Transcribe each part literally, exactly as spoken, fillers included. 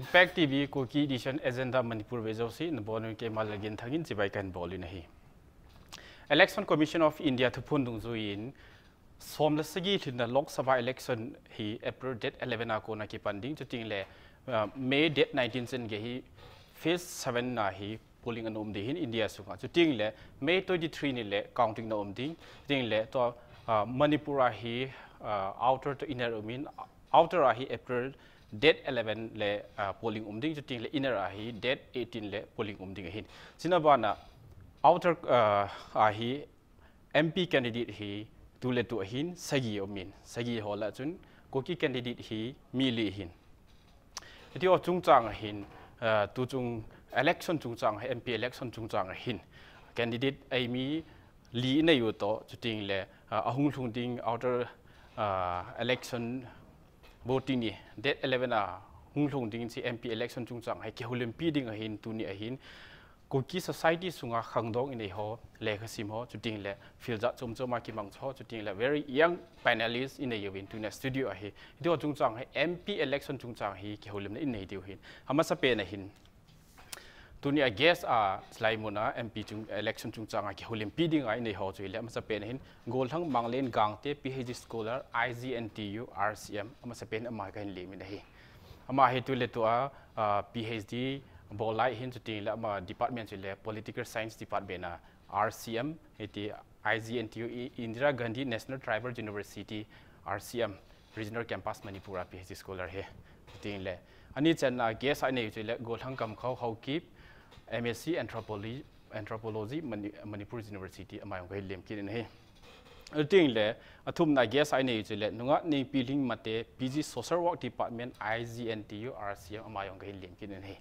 Impact T V Kuki Edition Agenda Manipur vejousi nabonun keima Lalgenthang in chibai kahin bol in ahi. Election Commission of India thuphon dungjuiyin som le sagi lhinna Lok Sabha election hi April date eleven a kona kipan ding, chutengle, uh, May date nineteen chan gei hi phase seven na hi polling ana um ding ahin India sunga. Chutengle May twenty-three nile counting na um ding. Chutengle tua, uh, Manipur a hi, uh, outer to inner umin, outer a hi April date eleven le, uh, polling um ding, chutengle inner a hi date eighteen le polling um ding ahin. Chuna bana outer, uh, a hi M P candidate hi tuletu ahin sagi umin, sagi ho lah chun Kuki candidate hi mi li ahin. Hitiho chungchang ahin, uh, tuchung election chungchang, M P election chungchang ahin candidate eimi li inei u toh, chutengle, uh, ahung lhung ding outer, uh, election voting ni date eleven a hung lhung ding chi M P election chungchang hi kihoulimpi ding ahin, tuni ahin Kuki society sunga khangdong inei ho, lekhasim ho, chutengle field jat chom chom a kimang ho, chutengle very young panelist inei uvin tunia studio a hi. Hitiho chungchang hi M P election chungchang hi kihoulimna inei diu ahin. Amasapen ahin, tunia guest a chulai muna M P chung, election chungchang a kihoulimpi dinga inei ho chu ahile, amasapen ahin Gollhang Manglen Gangte, P H D scholar, I G N T U, R C M, amasapen ama kahin lemin ahi. Ama hi tuletu a, uh, P H D bol lai ahin, chutengle ama department chu ahile Political Science Department a R C M, hiti I G N T U, I-, Indira Gandhi National Tribal University, R C M, Regional Campus Manipur a P H D scholar ahi. Chutengle ani channa guest a inei chu ahile Gollhang Kamkhao Haokip, M S C Anthropology, Anthropology, Mani-, Manipur University, ama jong kahin lem kit in ahi. Chutengle athumna guest a inei chu ahile Nunga Nengpilhing Mate, P G Social Work Department, I G N T U, R C M, ama jong kahin lem kit in ahi.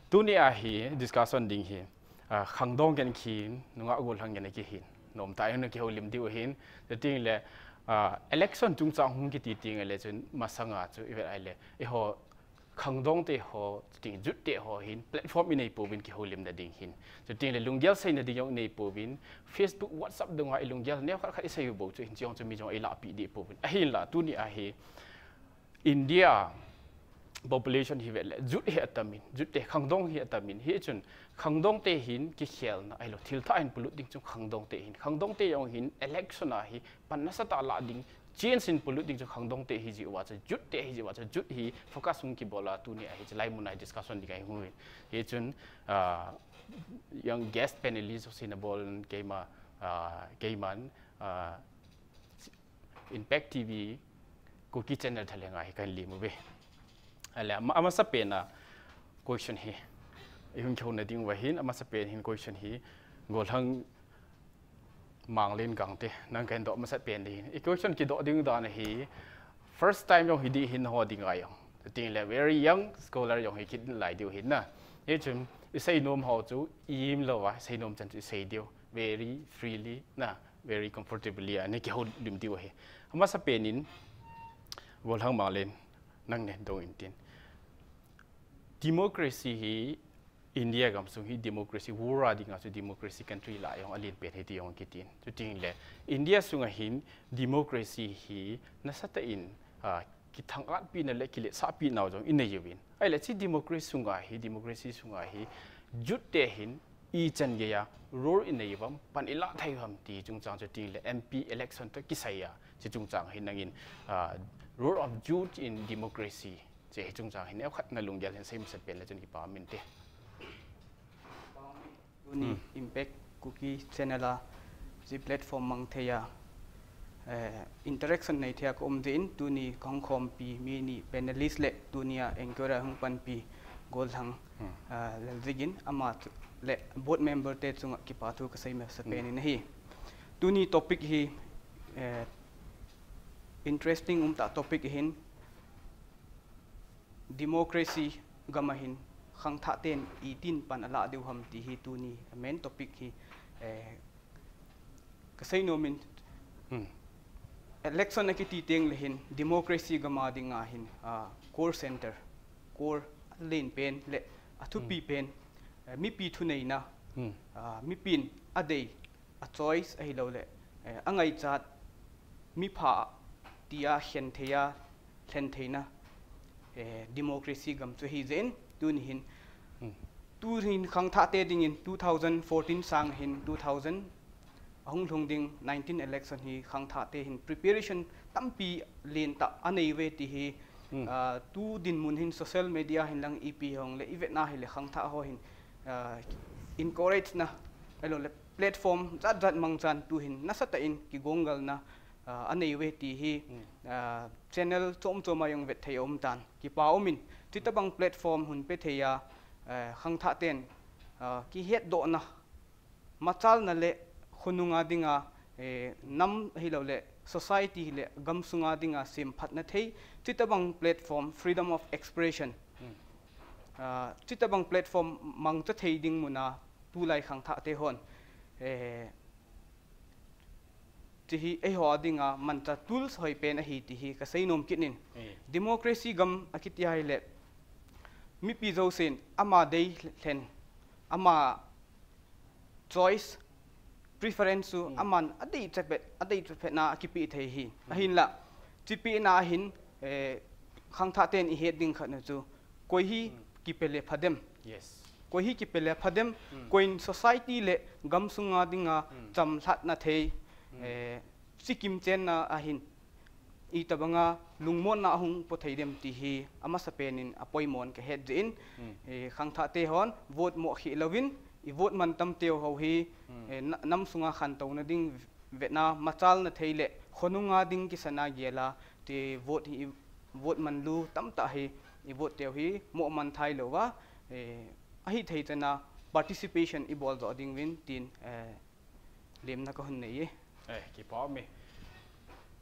Tunia hi discussion ding hi, ah, khangdong gen khin, nungah gollhang gen kihin, nomtah in kihoulim diu ahin. Chutengle, ah, election chungchang hung kiti tengle chun masanga chu ivet a ahile, eiho khangdong te ho, chutengle youth te ho hin platform inei pouvin kihoulimna ding hin. Chutengle lunggel seina ding jong inei pouvin, Facebook, WhatsApp dunga ilunggel neokhat khat isei u bou chu hin, chujong chu mi jong eilahpeh deh pouvin. Ahinla tunia hi India population hi vet le youth hi atamin, youth te khangdong hi atamin, hichun khangdong te hin kikhelna ahilou, thil thah hin polut ding chu khangdong te hin, khangdong te jong hin election a hi pan nasatah lah ding, chance hin polut ding chu khangdong te hijeh uva chu, youth te hijeh uva chu, youth hi focus hung kibol a tunia hi chulai muna hi discussion ding ahi hung in. Hichun, ah, young guest panelist jouse nabol keima, ah, keiman, ah, Impact T V Kuki channel thalhenga hi kahin lem uve. Ahile, ama, amasapen a question hi ihung kihouna ding uva hin, amasapen hin question hi Gollhang Manglen Gangte, nang kahin doh masat pen ding hin. I question kidoh ding dan hi first time jong hi ding hin ho dinga jong, chutengle very young scholar jong hi kit lai diu hin na. Hichun isei nom ho chu iim louva, isei nom chan chu isei diu very freely na, very comfortably a nei kihoulim diu ahi. Amasapen in, Gollhang Manglen, nang nei dong intin. Democracy hi, India gamsung hi democracy, world a dinga chu democracy country lah a jong alen pen ahi ti jong kitin. Chutengle India sunga hin democracy hi nasatah in, ah, kithangvahpina le kiletsahpina u jong inei uvin. Ahile hiche democracy sunga hi, democracy sunga hi youth te hin ichan geiya role inei uvam, pan ilah thei u ham ti chungchang, chutengle M P election toh kisaiya hiche chungchang hi nangin, ah, role of youth in democracy, hiche hi chungchang hi neokhat nalunggel hin sei masat pen le chun kipa um inte. Tuni, hmm, Impact Kuki channel a hiche platform mang theiya, eh, interaction nei theiya kaum jeh in tuni kahung khompi mi ni panelist le tunia anchor a hung panpi Gollhang, hmm, ah, Laljigin, ama chu le board member te chunga kipathu kasei masapen, hmm, in ahi. Tuni topic hi, eh, interesting umtah topic ahin, democracy gam a hin khangthah ten itin pan alah diu ham ti hi tuni main topic hi, eh, kasei nomin, hmm, election akiti tengle hin democracy gam a dinga hin, ah, core center, core alen pen le athupi, hmm, pen, eh, mipi thuneina, hmm, ah, mipin adei, a choice ahilouleh, eh, angaichat, mipha tia khen theiya, lhen theina, eh, democracy gam chu hi jeh in, tuni hin, Hmm. tu hin khangthah te dingin two thousand fourteen sang hin two thousand ahung lhung ding nineteen election hi khangthah te hin preparation tampi lentah anei uve ti hi, Hmm. ah, tu dinmun hin social media hin lang ipi hong le i vetna hi le khangthah ho hin, ah, encourage na, ahilou le platform jat jat mangchan tu hin nasatah in kigonggal na, ah, anei uve ti hi, Hmm. ah, channel chom chom a jong vet thei aum tan. Kipa um in, chuti tabang platform hung pe thei a, eh, khangthah ten, ah, kihetdoh na, machal na le khonung a dinga, eh, nam ahilou le society le gamsung a dinga semphat na thei, chuti tabang platform, freedom of expression. Hmm. Ah, chuti tabang platform mangcha thei ding mun a tulai khangthah te hon, eh, ti hi eiho a dinga mancha tools hoi pen ahi ti hi ka seinom kit in. Eh. Democracy gam akiti a hi le, mipi jousen ama dei lhen, ama choice, preference chu Hmm. aman adei chapet, adei chapet na akipe thei hi. Hmm. Ahin la, chupet na hin, eh, khangthah ten i het ding khat na chu, koi hi Hmm. kipe le pha dem. Yes. Koi hi kipe le pha dem, Hmm. koi in society le gamsung a dinga Hmm. chamlhat na thei, Hmm. eh, sikim chen na ahin, i tabanga lungmon na ahung po thei dem ti hi amasa pen in apoimo in ka het jeh in, Hmm. eh, khangthah te hon vote mo khel louvin, i vote man tam teu ho hi, Hmm. eh, na-, nam sunga khantou na ding vetna machal na thei le khonung a ding kisan a gel a, ti vote hi, i vote man lu tamtah hi, i vote teu hi mo man thei lou va, eh, ahi thei chan a participation i bol jo ding uvin tin, eh, lemna ka hon nei e. Eh, kipa um e.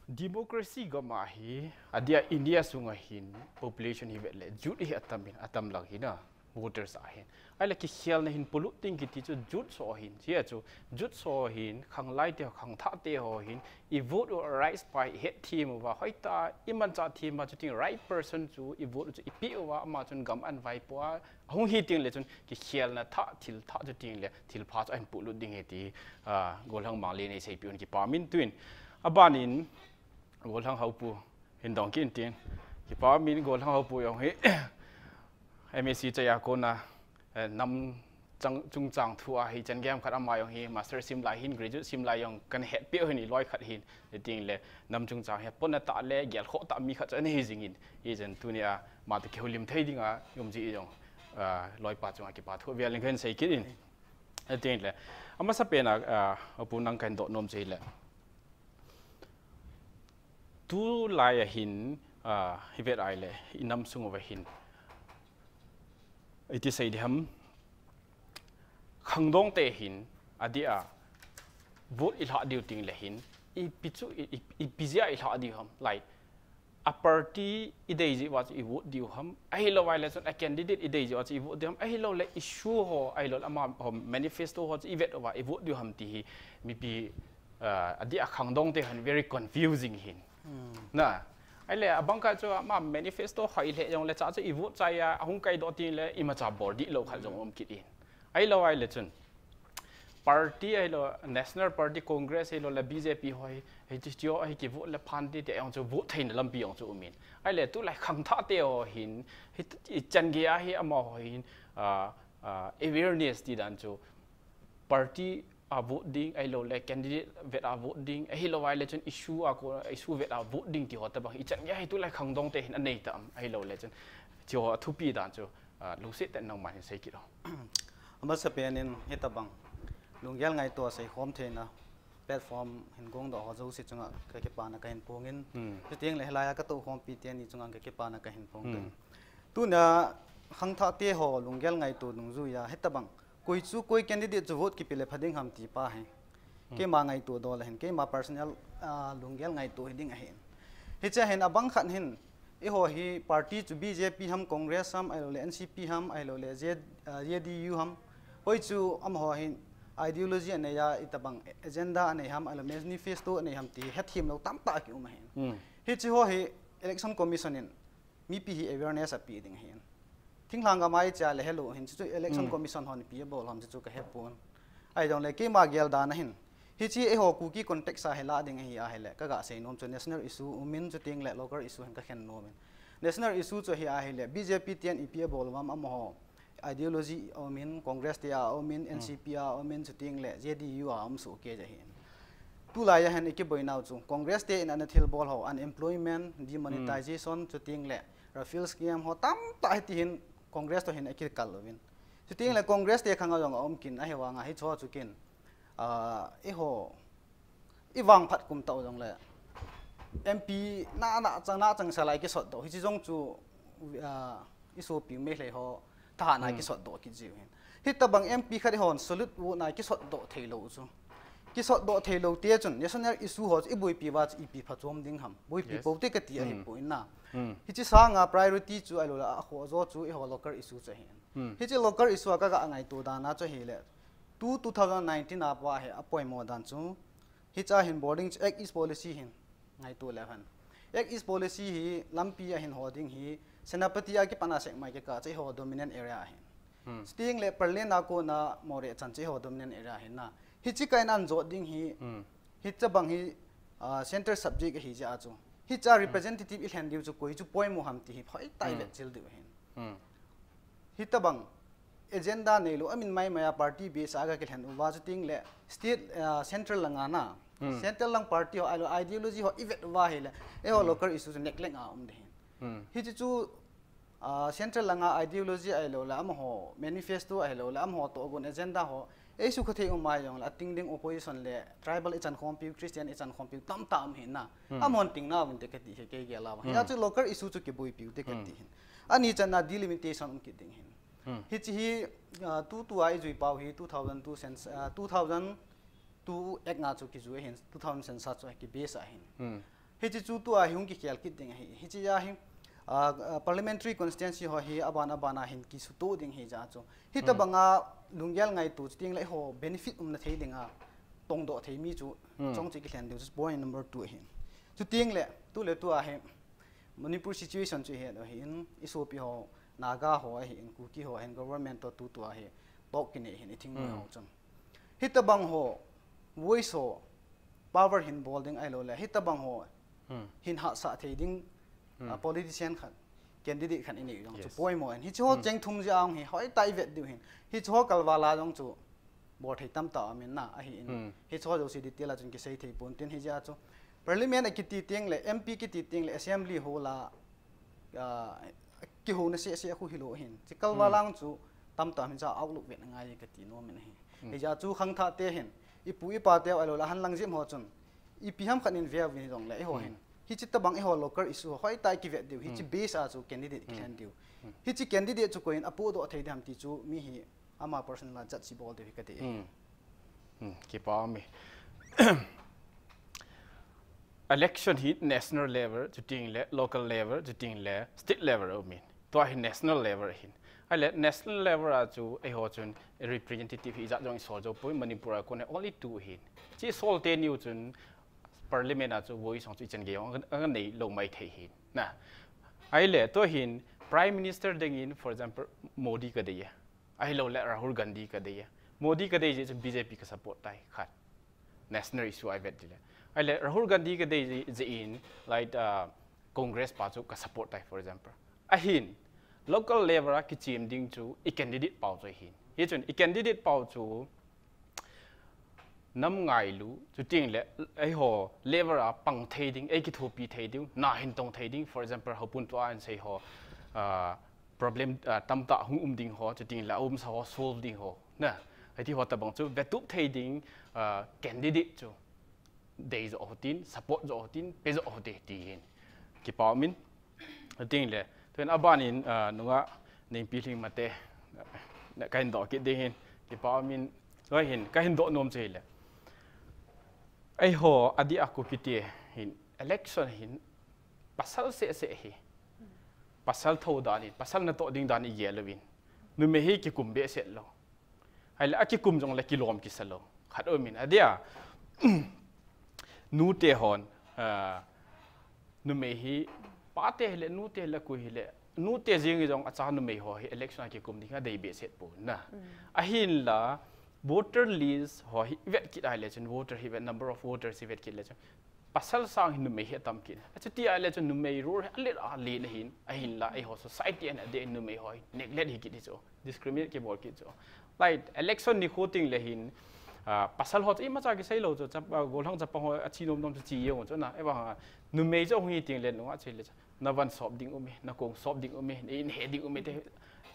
Democracy gam a hi, adeh a India sunga hin population hi vet le, youth hi atam in, atam lang hi na, voters a hin. Ahile kikhelna hin polut ding kiti chu youth ho hin, hiche a chu youth ho hin, khanglai te ho, khangthah te ho hin, i vote u a rights pa i het them uva, hoitah a i manchah them a, chuting right person chu i vote u chu i pe uva, ama chun gam ahin vaipo a, ahung hi teng le chun kikhelna thah, thil thah chuting le thil pha chu ahin polut ding ahi ti, ah, Gollhang Manglien in eiseipeh un kipa um in tuin. Aban in Gollhang Haopu hin dong kit in tin. Kipa um in Gollhang Haopu jong hi M A C chai a kona, eh, nam chang, chungchang thu a hi chan gei ham khat ama jong hi master sim lai hin, graduate sim lai jong kahin hetpeh u hin, i loi khat hin, chuting le nam chungchang hi pona tah le gelkhoh tah mi khat chu ana hi jing in, hijeh in tunia ama toh kihoulim thei dinga i um jeh jong, ah, loipa chunga kipa thu vel in kahin sei kit in. Chuting le, amasa pen a, ah, Haopu nang kahin doh nom chu hile, tulai a hin, ah, i vet a hile, i nam sung uva hin, iti sei ding ham, khangdong te hin, adeh a, vote i lhah diu teng le hin, ipi chu, i, i, ipi jeh a i lhah diu ham, like, a party i dei jeh uva chu i vote diu ham, ahilou vai le chun a candidate i dei jeh uva chu i vote diu ham, ahilou le issue ho, ahilou le ama ho manifesto ho chu i vet uva i vote diu ham ti hi, mipi, ah, adeh a khangdong te hin very confusing hin. Hmm. Na, ahile abang khat chu ama manifesto hoi lheh jong le cha chu i vote chai a, ahung kaidoh teng le imacha bol dih lou khat jong um kit in. Ahilou vai le chun, party ahilou, National Party, Congress ahilou le B J P ho hi, hiche, hiche ho hi kivote le phan ding ti jong chu vote theina lampi jong chu um in. Ahile tulai khangthah te ho hin, hi, i chan gei a hi amaho hin, ah, ah, awareness ti dan chu party a vote ding, ahilou le candidate vet a vote ding, ahilou vai le chun issue a ko, issue vet a vote ding ti ho tabang hi i chan gei a hi tulai khangdong te hin anei tam, ahilou le chun, hiche ho a thupi dan chu, ah, lungset tah in nangman hin sei kit o. Amasa pen in hitabang lunggel ngaito a seikhom theina platform hin gongdoh ho jouse chunga ka kipana kahin phong in. Hmm. Chuteng le hilai a ka toukhompi teni chunga ka kipana kahin phong Hmm. in. Tunia khangthah te ho lunggel ngaito dungjuia hitabang koi chu koi candidate chu vote kipe le pha ding ham ti pa hi. Hmm. Keima ngaito doh le hin, keima personal, ah, lunggel ngaito hi ding ahin. Hiche a hin abang khat hin, eiho hi party chu B J P ham, Congress ham, ahilou le N C P ham, ahilou le Z-, ah, J D U ham. Hoi chu amaho hin ideology anei a, itabang agenda anei ham, ahilou manifesto anei ham ti hethem lou tamtah kium ahin. Hmm. Hiche ho hi Election Commission in mipi hi awareness ape ding ahin. Thinglhang gam a i che a le helou hin, chuchu Election Hmm. Commission hon ipi abol ham chuchu ka hepon. Ahijongle keima gel dan a hin, hiche eiho Kuki context a hi la ding ahi a hile, ka ga seinom chu national issue um in, chuteng le local issue hin ka khen nom in. National issue chu hi ahile, B J P ten ipi abol uvam amaho ideology a umin, Congress te a umin, N C P a umin, chuting le J D U a um soh kei ahin. Tulai a hin ikiboinau chu Congress te in ana thilbol ho, unemployment, demonetization, chuting le Rafale scam ho tamtah hiti hin Congress to hin akikal uvin. Chuting le Congress te khang a jong a um kin ahi vanga hicho chu kin, ah, eiho i vangphat kum tau jong le M P na na chang na chang salai kisot do. Hichi jong chu, ah, i sopi Meitei ho thahat na kisot do kit jiu hin. Hitabang M P khat hon salute u na kisot do thei lou chu. Kisot do thei lou te chun national issue ho chu i boipi uva chu ipi phachom ding ham. Boipi pou te kati ahi poi na. Hichi sanga priority chu ahilou le akhoh jo chu eiho local issue chu ahin. Hichi local issue a ka ga ngaito dan a chu ahile. Tu two thousand nineteen a pa hi apoimo dan chu. Hicha hin boarding chu Act East Policy hin ngaito le hen. Act East Policy hi lampi a hin ho ding hi Senapati a kipan a Sekmai kikah chu eiho dominant area ahin. Chuting le Pallel a kona Moreh chan chu eiho dominant area ahin na. Hichi kah in an jot ding hi, hitabang hi, ah, central subject ahi jeh a chu. Hicha representative i lhen diu chu koi chu poimo ham ti hi hoitah i vetchil diu ahin. Hitabang agenda neilou, amin maimai a party base a ga kilhen uva chuting le state, ah, central langa na. Central lang party ho, ahilou ideology ho i vet uva ahile, eiho local issue chu neglect a um ding hin. Hichi chu, ah, central langa ideology ahilou le amaho manifesto ahilou le amaho tohgon agenda ho, ei sukha thei um a jong le ating ding opposition le tribal i chan khompiu, Christian i chan khompiu tamtah um hin na. Amahon ting na um te kati hi kei gel a. Hia chu local issue chu kiboipiu te kati hin. Ani channa delimitation um kit ding hin. Hichi hi, ah, tutua i jui pau hi two thousand two cens-, ah, two thousand two Act a chu kijui ahin, two thousand census chu kibase ahin. Hichi chu tua hi hung kikhel kit ding ahi. Hichi a hi, ah, ah, parliamentary constituency ho hi aban aban a hin kisuto ding hi jeh a chu. Hitabanga lunggel ngaito chuting le eiho benefit umna thei dinga tongdoh thei mi chu chong chu kilhen diu chu point number two ahin. Chuting le, tu le tua hi Manipur situation chu hi ahin, i sopi ho, Naga ho ahin, Kuki ho ahin, government to tutua hi talk kinei hin i thingnoi ho chun. Hitabang ho, voice ho, power hin bol ding ahilou le, hitabang ho hin hahsah thei ding, ah, politician khat, candidate khat i nei jong chu poimo in. Hichi ho cheng thum jeh a hung hi hoitah i vet diu hin. Hichi ho kalval a jong chu bol thei tamtah um in na ahin. Hichi ho jouse detail a chun kisei thei pon tin hijeh a chu Parliament a kiti teng le, M P kiti teng le, Assembly hall a, ah, kihouna seh seh a khu hilou hin. Chi kalval a chu tamtah um in cha outlook vet angai kati nom in ahi. Hijeh a chu khangthah te hin, i pu i pa teu ahilou le, ahan lang jep ho chun, ipi ham khat in veu vin hi jong le, eiho hin. Hichi tabang eiho local issue ho, hoitah i kivet diu, hichi base a chu candidate kilhen diu. Hichi candidate chu koi in apohdoh thei ding ham ti chu mi hi ama personal a judge bol diu hi kati. Kipa mi. Election hi national level, chuting le local level, chuting le state level a um in. Tua hi national level ahin. Ahile national level a chu eiho chun representative hi ijat jong i sol jou poi, Manipur a kon a only two ahin. Chi sol teni u chun parliament a chu voice jong chu ichan gei jong anei lou mai thei hin. Na. Ahile tua hin Prime Minister ding in, for example, Modi ka dei e. Ahilou le Rahul Gandhi ka dei e. Modi ka dei jeh chun B J P ka support tai khat. National issue a i vet ding le. Ahile Rahul Gandhi ka dei jeh in, like, ah, Congress pa chu ka support tai, for example. Ahin, local level a kichem ding chu i candidate pau chu ahin. Hichun i candidate pau chu nam ngailu, chuting le eiho level a pang thei ding, ei kithopi thei ding, na hin tong thei ding, for example, hopun tua an sei ho, ah, problem, ah, tamtah hung um ding ho, chuting le a umsa ho solve ding ho. Na, hiti ho tabang chu vetup thei ding, ah, candidate chu dei jo ho tin, support jo ho tin, pe jo ho te ti hin. Kipa min, chuting le, tun aban in, ah, nunga Nengpilhing Mate, na ka hin doh kit ding hin, kipa min, tua hin, ka hin doh nom chu hile. Eiho, adeh a Kuki te hin, election hin, pasal seh seh hi. Pasal tho dan in, pasal natoh ding dan i gel uvin. Numei hi kikum behseh lou. Ahile akikum jong le kilom kisa lou. Khat um in adeh a. Nute hon, ah, numei hi, pate hile, nute hile, koi hile. Nute jeng jong acha numei ho hi election a kikum ding adei behseh pon na. Ahinla, voter list ho hi vet kit ahile chun, voter hi vet, number of voters hi vet kit le chun. pasal sang hi numei hi atam kit. Achuti ahile chu numei role hi alet a len ahin, ahinla eiho society a adeh in numei ho hi neglect hi kit hi chu, discriminate kibol kit chu. Like election nikho teng le hin, ah, pasal ho chu imacha kisei lou chu, chap, ah, golhang chapang ho achi nom nom chu chi jeng chu na, ahivang a numei chu ahung hi teng le nunga chu le chu, na van sop ding um e, na kong sop ding um e, na in he ding um e te,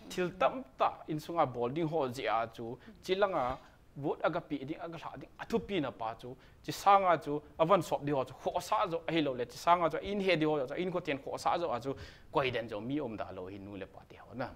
thil tamtah insunga bol ding ho jeh a chu, chi langa vote aga pe ding, aga lha ding, athupina pa chu, chi sanga chu, avan sop ding ho chu, khohsah jo, ahilou le, chi sanga chu, in he ding ho chu, in kothen khohsah jo a chu, koi den jo, mi um da lou hi nu le pa te ho na.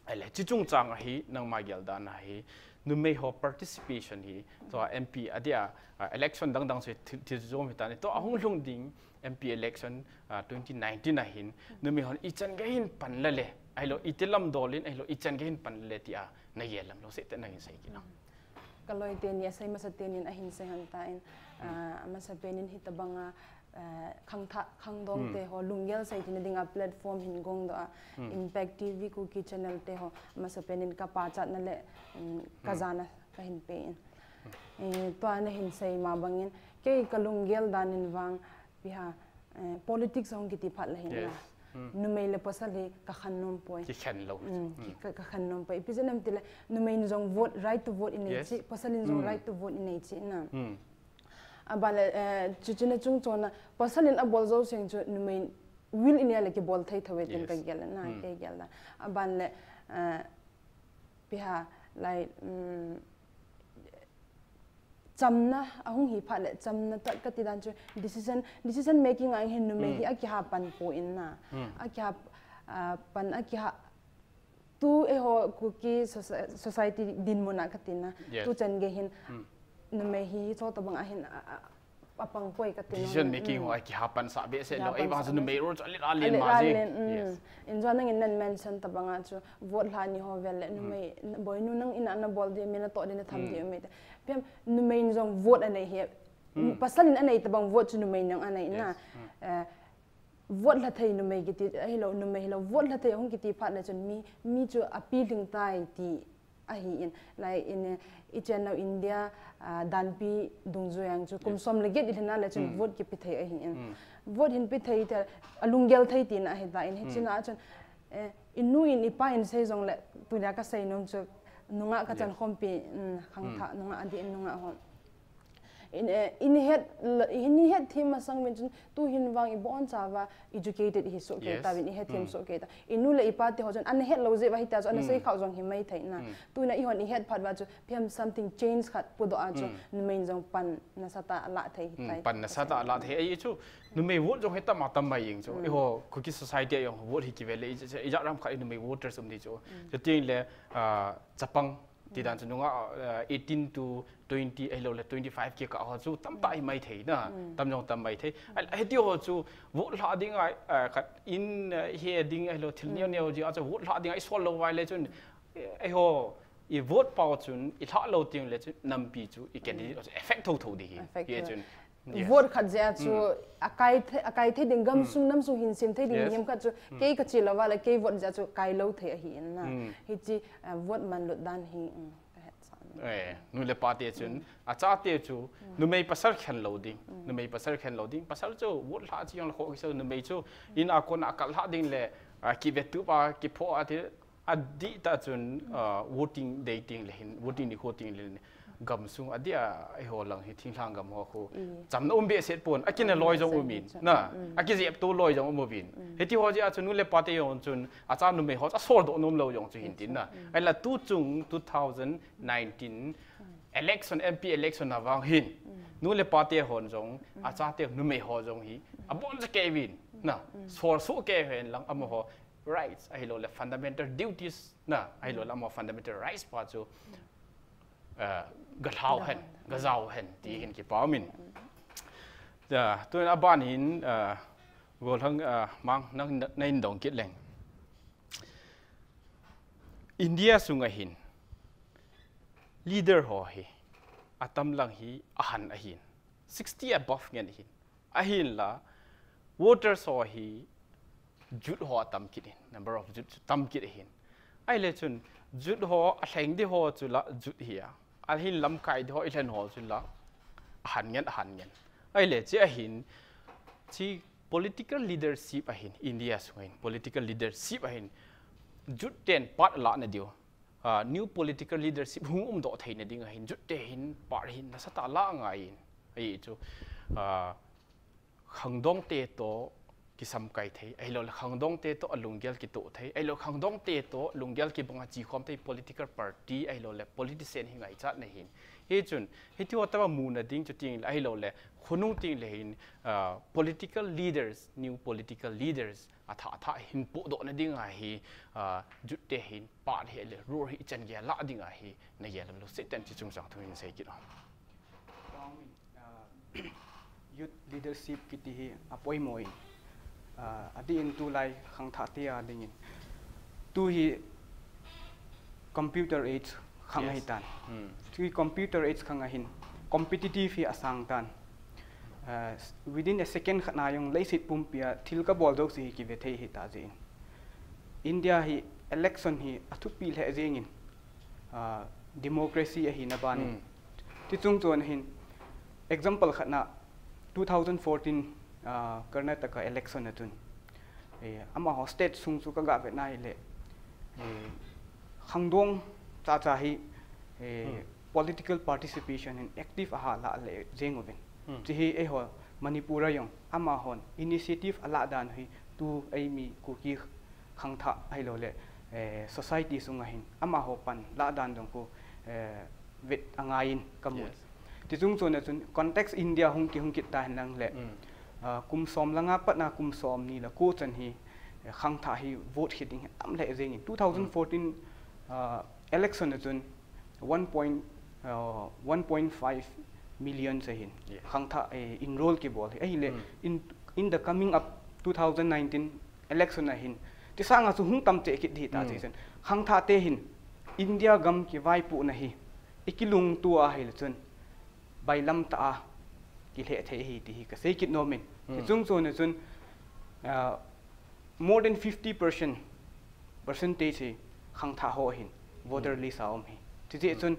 Ahile, chi chungchang a hi, nangma gel dan a hi, numei ho participation hi, tua M P adia, ah, election dang dang chu thil, thil chu jom hi ta ni, tua ahung lhung ding, M P election, ah, twenty nineteen a hin, numei hon ichan gei hin pan la le, ahilou, iti lam dol in, ahilou, ichan gei hin pan la le tia, na gel lam lou se te na hin sei kit lam. Ka loi teni, asei masa teni in ahin sei hon ta in, ah, amasa pen in hitabang a, ah, khangthah, khangdong te ho, lunggel sei thei na ding a platform hin gong doh a, Impact T V Kuki channel te ho, amasa pen in ka pachat na le, um, ka jana ka hin pe in. Eh, tua na hin sei ma bang in, kei ka lunggel dan in vang, ipi ham, eh, politics hung kiti phat le hin na. Numei le pasal hi ka khen nom poi. Ki khen lou. Mm, ki, ka, ka khen nom poi. Ipi jeh ham ti le, numei in jong vote, right to vote i nei cheh, pasal in jong right to vote i nei cheh na. Aban le, eh, chu chu na chung chon na, pasal in abol jou seng chu numei in will i nei le kibol thei thou e tin ka gel na, kei gel na. Aban le, eh, ipi ham, like, mm, chamna, ahung hi phat le, chamna tah kati dan chu, decision, decision making a hin numei hi akiha pan poi na. Akiha, ah, pan akiha, tu eiho Kuki soci-, society dinmun a kati na. Tu chan gei hin, numei hi, hitabang a hin, a, a, apang poi kati na. Decision making ho akiha pan sah behseh lou, ahivang chu numei role chu alet a len ma jeng. Yes. In jong nangin nan mention tabang a chu, vote lha ni ho vel le, numei, boinu nang in a na bol ding, mi na toh ding, na tham ding, mi te. Ipi ham, numei in jong vote anei hi. Pasal in anei tabang vote chu numei in jong anei na. Eh, vote lha thei numei kiti, ahilou, numei hilou, vote lha thei hung kiti phat le chun mi, mi chu api lhing tai ti ahi in. Like in, eh, i chenna India, ah, danpi dungjui a chu kum som le get i lhin a le chun vote kipe thei ahi in. Vote hin pe thei te, alunggel thei tina ahi ta in. Hiche na chun, eh, i nu in i pa in sei jong le, tunia ka sei nom chu, nungah ka chan khompi, mm, khangthah, nungah adeh in nungah ho. In, eh, in het, in het thim masang vin chun, tu hin vang i bon chauva educated i hi soh kei ta vin, i het thim soh kei ta. I nu le i pa te ho chun, an het lou jeh uva hiti a chu, an sei khah jong hi mai thei na. Tunia i hon i het phat uva chu, ipi ham something change khat pudoh a chu, numei in jong pan nasatah a la thei hi tai. Pan nasatah a la thei. Ahi chu, numei vote jong hi tam a tam mai jeng chu. Eiho, Kuki society a jong vote hi kive le, i, i, ijat ram khat i numei voters um di chu. Chuti le, ah, chapang, Ti dan chu nungah, eh, eighteen to twenty, ahilou le twenty-five kikah ho chu tamtah hi mai thei na, tam jong tam mai thei. Ah, hiti ho chu vote lha ding a, eh, khat in, eh, he ding ahilou thil neo neo ji a chu vote lha ding a i sol lou vai le chun, eh, eiho i vote pau chun i lha lou teng le chun nampi chu i candidate ho chu effect tho tho di hi. Effect hi tho. Chun Yes. Vote khat jeh a chu, mm, akai thei, akai thei ding, gam, mm, sung nam sung hin sem thei ding, yes, mihem khat chu, mm, kei ka che lou va le, kei vote jeh a chu kai lou thei ahi in na. Mm. Hiche, ah, vote manlut dan hi, mm, ka het sa. Eh, nu le pa te chun, mm, achate chu, mm, numei pasal khen lou ding, mm, numei pasal khen lou ding, pasal chu vote lha chi jong le kho kisa numei chu, mm, in a kon a kal lha ding le, ah, kive tup a, kipho a ti, Adih tah chun, ah, voting day teng le hin, voting nikho teng le hin, gam sung adih a, eiho lang hi thinglhang gam ho khu, mm, chamna um behseh pon, akinah loi jong um in, na, mm, akijep to loi jong um uvin. Mm. Hiti ho jeh a chun nu le pa te jong chun, acha numei ho chu asol doh nom lou jong chu hin tin na. Mm. Ahinla tu chung two thousand nineteen, mm, election, M P election a vang hin, mm, nu le pa te hon jong, mm, acha te numei ho jong hi, mm, abon jeh kei uvin, na, mm, sol soh kei uvin lang amaho, rights, ahilou le fundamental duties na, ahilou le amaho fundamental rights pa chu, eh, ga lhau hen, ga jao hen, ti hin kipa um in. Ja, tun aban hin, eh, Golhang, eh, Mang, nang, na, na hin dong kit leng. India sunga hin, leader ho hi, atam lang hi, ahan ahin. Sixty above ngen ahin. Ahinla, voters ho hi, Jude ho atam kit in, number of Jude chu tam kit ahin. Ahile chun, Jude ho, alheng di ho chu la, Jude hi a. Ahin lamkai di ho, ilhen ho chu la, ahan ngen, ahan ngen. Ahile, chi ahin, chi political leadership ahin, India sunga hin political leadership ahin, jut ten part la na diu. Ah, new political leadership hung umdoh theina ding ahin, jut te hin part hin nasatah la ngai in. Ahi chu, ah, khangdong te to kisamkai thei, ahilou le khangdong te to alunggel kitoh thei, ahilou khangdong te to lunggel kibanga chikhom thei political party, ahilou le politician hi ngaichat na hin. Hichun, hiti ho tama muna ding chu ting le, ahilou le khonung ting le hin, ah, political leaders, new political leaders, athah athah hin pohdoh na ding ahi, ah, jut te hin part hi le role hi ichan gei la ding ahi, na gel lou seh ten chi chungchang thu hin sei kit o. Youth leadership kiti hi apoimo in, ah, adih in tulai khangthah te a dingin. Tu hi computer age khang ahi tan. Yes. Hmm. Tu hi computer age khang ahin competitive hi asang tan. Ah, within a second khat na jong leiset pumpi a thil kabol jouse hi kive thei ahi ta jeh in. India hi election hi athupi lheh jeng in, ah, democracy ahina ban in. Hmm. Ti chung chon hin, example khat na, two thousand fourteen, ah, Karnataka election a chun, eh, amaho state sung chu kaga vet na ahile, eh, khangdong chacha hi, eh, Hmm. political participation in active aha la le jeng uvin. Hmm. Chi hi eiho Manipur a jong amahon initiative ala dan hi tu eimi Kuki khangthah ahilou le, eh, society sunga hin amaho pan la dan jong khu, eh, vet angai in kamu. Yes. Ti chung chon a chun context India hung ki hung kit ta hen lang le, Mm. ah, kum som le nga pat na kum somni le ko chan hi, eh, khangthah hi vote hi ding hi tam le jeng in. Two thousand fourteen, ah, election a chun one point, ah, one point five million se hin. Yes. Khangthah, eh, enroll kibol hi. Ahile, Mm. in, in the coming up two thousand nineteen election a hin, ti sanga chu hung tam che kit di ta Mm. che chen. Khangthah te hin, India gam kivaipohna hi, ikilungto a ahile chun, bailam ta a, kilheh thei hi ti hi kasei kit nom in. Mm. Ti chung chon a chun, ah, more than fifty percent, percentage hi khangthah ho hin voter Mm. list a um hi. Ti jeh Mm. chun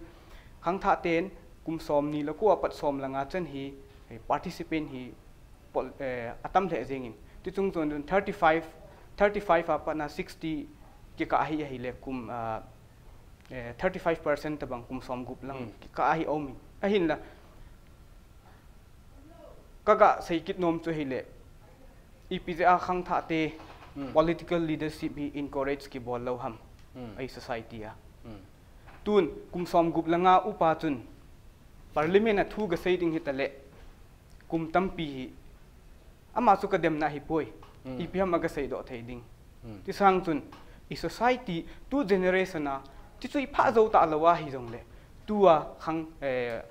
khangthah ten kum somni le ko a pat som le nga chan hi, eh, participant hi pol-, eh, atam lheh jeng in. Ti chung chon chun thirty-five, thirty-five a pat na sixty kikah hi ahile kum, ah, eh, thirty-five percent tabang kum som gup lang Mm. kikah hi um in. Ahinla, kaga sei kit nom chu ahile, ipi jeh a khangthah te Hmm. political leadership hi encourage kibol lou ham, Hmm. ei society a. Hmm. Tun, kum som gup le nga upa chun, parliament a thu kasei ding hita le, kum tampi hi, ama chu kademna hi poi, Hmm. ipi ham a kasei doh thei ding. Hmm. Ti sang chun, i society, tu generation a, ti chu i phah jou ta lou ahi jong le, tu a khang, eh,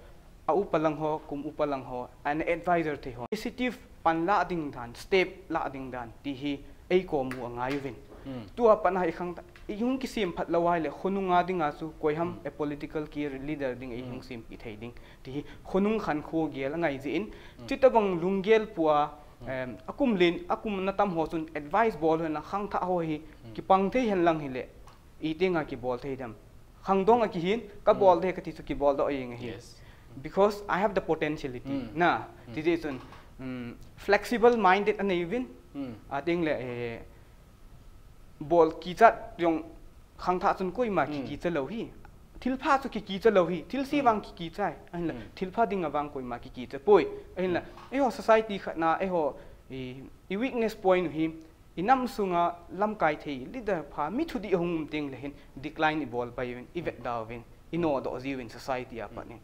a upa lang ho, kum upa lang ho, an advisor thei ho. Initiative pan la ding dan, step la ding dan, ti hi ei kom u angai uvin. Hmm. Tu a pat na i khangthah, i hung kisem phat lou ahile, khonung a ding a chu, koi ham Hmm. a political career leader ding ei Hmm. hung sempi thei ding. Ti hi, khonung khankho gel angai jeh in, Hmm. chutabang lunggel pua, Hmm. em, akum len, akum na tam ho chun advice bol ho na khangthah ho hi, Hmm. kipang thei hen lang hile, i tenga kibol thei dem. Khangdong a kihin, kabol Hmm. thei kati chu kibol doh jeng ahi. Yes. Because I have the potentiality. Hmm. Na, Hmm. ti jeh chun, um, flexible minded anei uvin, Hmm. a teng le, eh, bol kichat jong khangthah chun koima Hmm. kikicha lou hi. Thilpha chu kikicha lou hi. Thilse Hmm. vang kikicha. Ahinla, Hmm. thilpha ding a vang koima kikicha poi. Ahinla, Hmm. eiho society khat na, eiho, i, i weakness point hi, i nam sunga lamkai thei, leader pha, mi thudih hung um teng le hin, decline i bol pai uvin, i vet da uvin, i nodoh ji uvin society a pat in.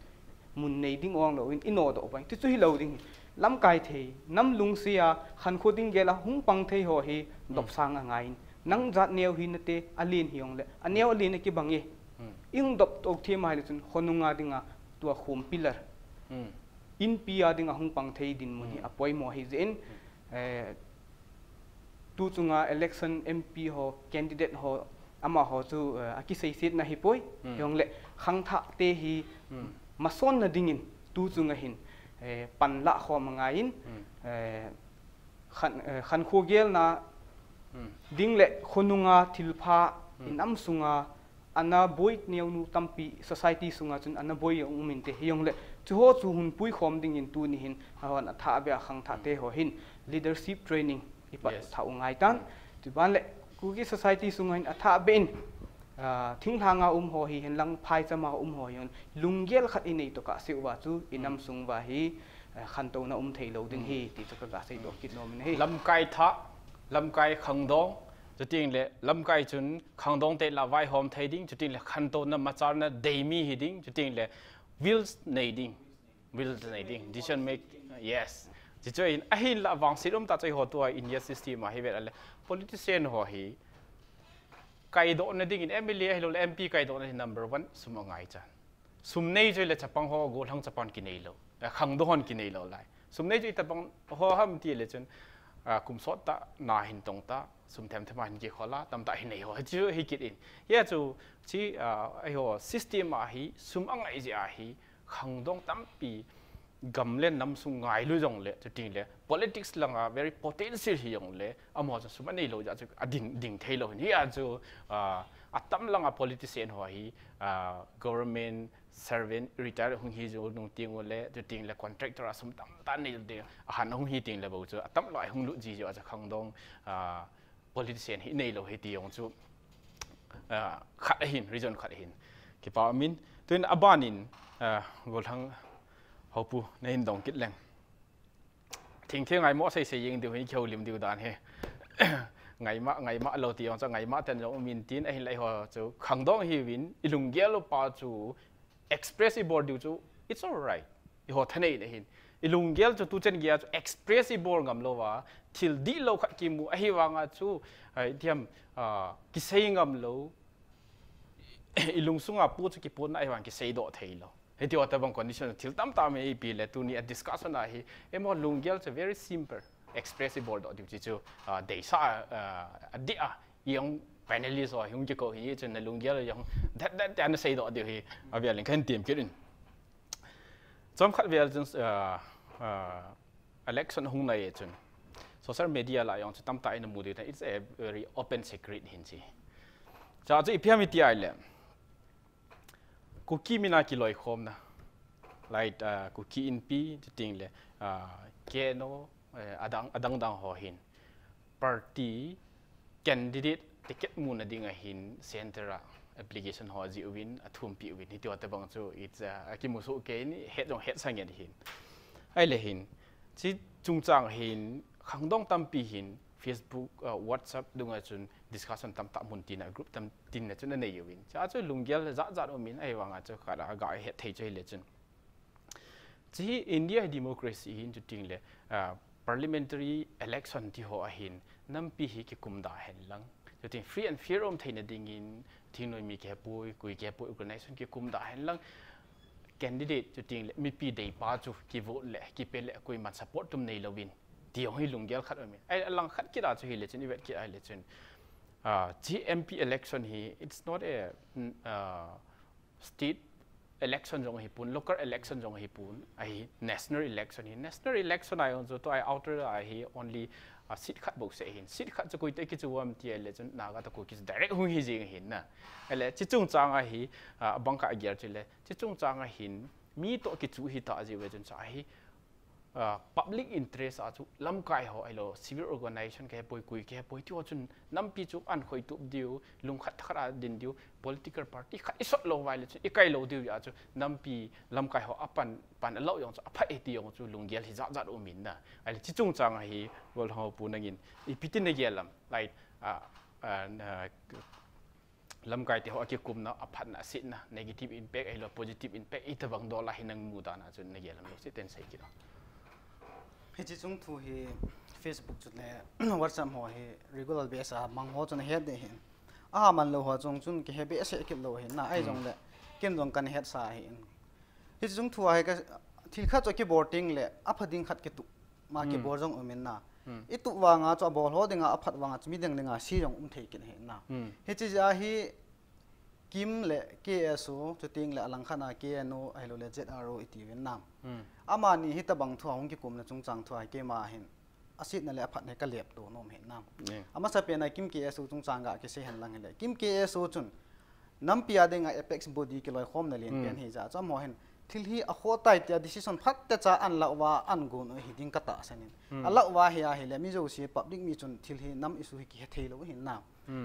Mun nei ding ong lou in, i nodoh pai. Ti chu hi lou ding hi. Lamkai thei, nam lungsia, khankho ding gel a hung pang thei ho hi, Hmm. dopsang angai in. Nang jat neo hi nate, alen hi ong le, aneo alen a kibang e. Hmm. I hung dop tou thei ma ahile chun, khonung a ding a, tua khum pillar. Hmm. Inpi a ding a hung pang thei dinmun hi Hmm. apoimo ahi jeh in, Hmm. eh, tu chunga election M P ho, candidate ho, amaho chu, eh, akiseiset na hi poi. Hmm. Hi ong le, khangthah te hi Hmm. mason na ding in, tu chunga hin, eh, pan la khom angai in, Hmm. eh, khan, eh, khankho gel na Hmm. ding le khonung a thilpha Hmm. i nam sunga ana boi neonu tampi society sunga chun ana boi jong um inte, hijongle chuho chu hunpui khom dingin tuni hin ahon athah beh a khangthah te ho hin leadership training ipat thah u ngai tan. Chuban le Kuki society sunga hin athah beh in, ah, thinglhanga um ho hihen lang phaichama um ho hin lunggel khat inei tokah seuva chu inam sung uva hi, eh, khantouna um thei lou ding hi ti chu kaga seidoh kit nom in ahi. Lamkai thah, lamkai khangdong, chuteng le lamkai chun khangdong te la vaihom thei ding, chuteng le khantouna machalna deimi hi ding, chuteng le wills nei ding. Wills nei ding, decision make, yes. Chuchu in, ahinla vangset um tah chu eiho tua India system a hi vet a le politician ho hi kaidohna dingin M L A ahilouleh M P kaidohna hi number one sum angai chan. Sum nei chu le chapang ho, gollhang chapang kinei lou, eh, khangdong hon kinei lou lai. Sum nei chu itobang ho ham ti le chun, ah, kum sot tah na hin tong tah, sum themthem a hin kikhol a, tamtah hin nei ho chu hi kit in. Hia chu chi, ah, eiho system a hi sum angai jeh a hi khangdong tampi gam le nam sung ngailu jongle, chuteng le politics langa very potential hi jongle, amaho chu sum anei lou jeh chu ading, ding thei lou hin. Hia chu, ah, atam langa politician ho hi, ah, government servant, retire hung hi jou nung teng ule, chuteng le contractor a sum tamtah nei ding, ahan hung hi teng le bou chu atam lou a hung lut ji jeh a chu khangdong, ah, politician hi nei lou hi ti jong chu, ah, khat ahin, reason khat ahin. Kipa umin, tuin aban in, ah, gollhang hopu na hin dong kit leng. Thengtheng a imo seisei jeng diu hi, kihoulim diu dan hi. Ngaima, ngaima lou ti jong chu ngaima ten jong umin tin, ahinla eiho chu khangdong ihiuvin, ilunggel u pa chu express ibol diu chu, it's all right. Eiho thaneina hin. Ilunggel chu tuchan geiya chu express ibol ngam louva, thil dihlou khat kimu, ahivanga chu, ah, itiham, ah, kisei ngam lou, ilungsunga pu chu kipotna ahivang kiseidoh thei lou. Hiti ho tobang condition thil tamtah mi ipi le tuni a discussion a hi, emo lunggel chu very simple. Express ibol doh diu chi chu, ah, deisah, ah, adih a, ijong panelist ho hi hung kikou hi chun na lunggel jong that, that, that na seidoh diu hi, avel in kahin tem kit in. Chomkhat vel chun, ah, ah, election hung nai chun social media lah jong chu tamtah in amu diu tan, it's a very open secret hin chi. Cha chu ipi ham iti ahile, Kuki mina kiloikhomna, like, ah, Kuki Inpi, chuteng le, ah, K N O, eh, adang, adang dang ho hin party candidate ticket muna dinga hin center a application ho ajih uvin, athumpi uvin, hiti ho tobang chu it's, ah, akimusoh kei in, het jong hetsah ngen hin. Ahile hin, chi chungchang hin, khangdong tampi hin, Facebook, ah, WhatsApp dunga chun discussion tamtah mun tina, group tam tina chun anei uvin. Cha chu lunggel jat jat umin, ahivanga chu khat a ga het thei chu hile chun. Chi hi India hi democracy hin chuteng le, ah, parliamentary election ti ho ahin, nampi hi kikum da hen lang. Chuteng free and fair um theina dingin, thingnoi mi kihepoi, koi kihepoi organization kikum da hen lang. Candidate chuteng le mipi deipa chu kivote le, kipe le, koiman support tum nei louvin. Ti jong hi lunggel khat umin. Ahile alang khat kit a chu hile chun, ivet kit ahile chun. Ah, chi M P election hi, it's not a, mm, ah, state election jong ahipon, local election jong ahipon, ahi national election hi. National election a jong chu tua outer a hi only, ah, seat khat bou seh ahin. Seat khat chu koitoh kichu uvam ti ahile chun Naga toh Kuki chu direct hung hi jeng ahin na. Ahile, chi chungchang a hi, ah, abang khat agel chu le, chi chungchang a hin, mi toh kichu hita jeh uva chun cha hi, ah, public interest a chu lamkai ho ahilou, civil organization kihepoi, koi kihepoi ti ho chun nampi chu ahin khoitup diu, lungkhat thakhat a din diu, political party khat isot lou uva ahile chun ikai lou diu a chu nampi lamkai ho apan, pan alah jong chu apha e ti jong chu lunggel hi jat jat umin na. Ahile chi chungchang a hi gollhang hopu nangin ipi tin nagel am, like, ah, ah, na, lamkai te ho akikumna, aphatna, asetna, negative impact ahilou positive impact itobang dol a hi nang mu dan a chun nagel am lou, chuteng sei kit o. Hiche chung thu hi Facebook chule WhatsApp ho hi regular base a mang ho chun ahet ding ahin. Aha man lou ho chung chun kihe behseh kit lou ahin na, ahi jongle ken jong kahin hetsa ahin. Hiche chung thu a hi ka, thil khat chu kibol teng le apha ding khat kitup ma kibol jong umin na. Itup vanga chu abol ho dinga, aphat vanga chu midang dinga se jong um thei kit ahin na. Hiche jeh a hi KIM le KSO, chuteng le alangkhat a KNO, ahilou le ZRO iti uvin na. Amani hitobang thu a hung kikumna chungchang thu a hi keima hin asetna le aphatna hi kalep to nom ahin na. Amasapen a KIM KSO chungchang ga kisei hen lang hile, KIM KSO chun Nampi a dinga apex body kiloikhomna lenpen hi jeh a chu amaho hin thil hi akhoh tai tia decision phatecha alah uva agon u hi ding katahsan in. Alah uva hi ahile mi jouse public mi chun thil hi nam issue hi kihe thei lou ahin na.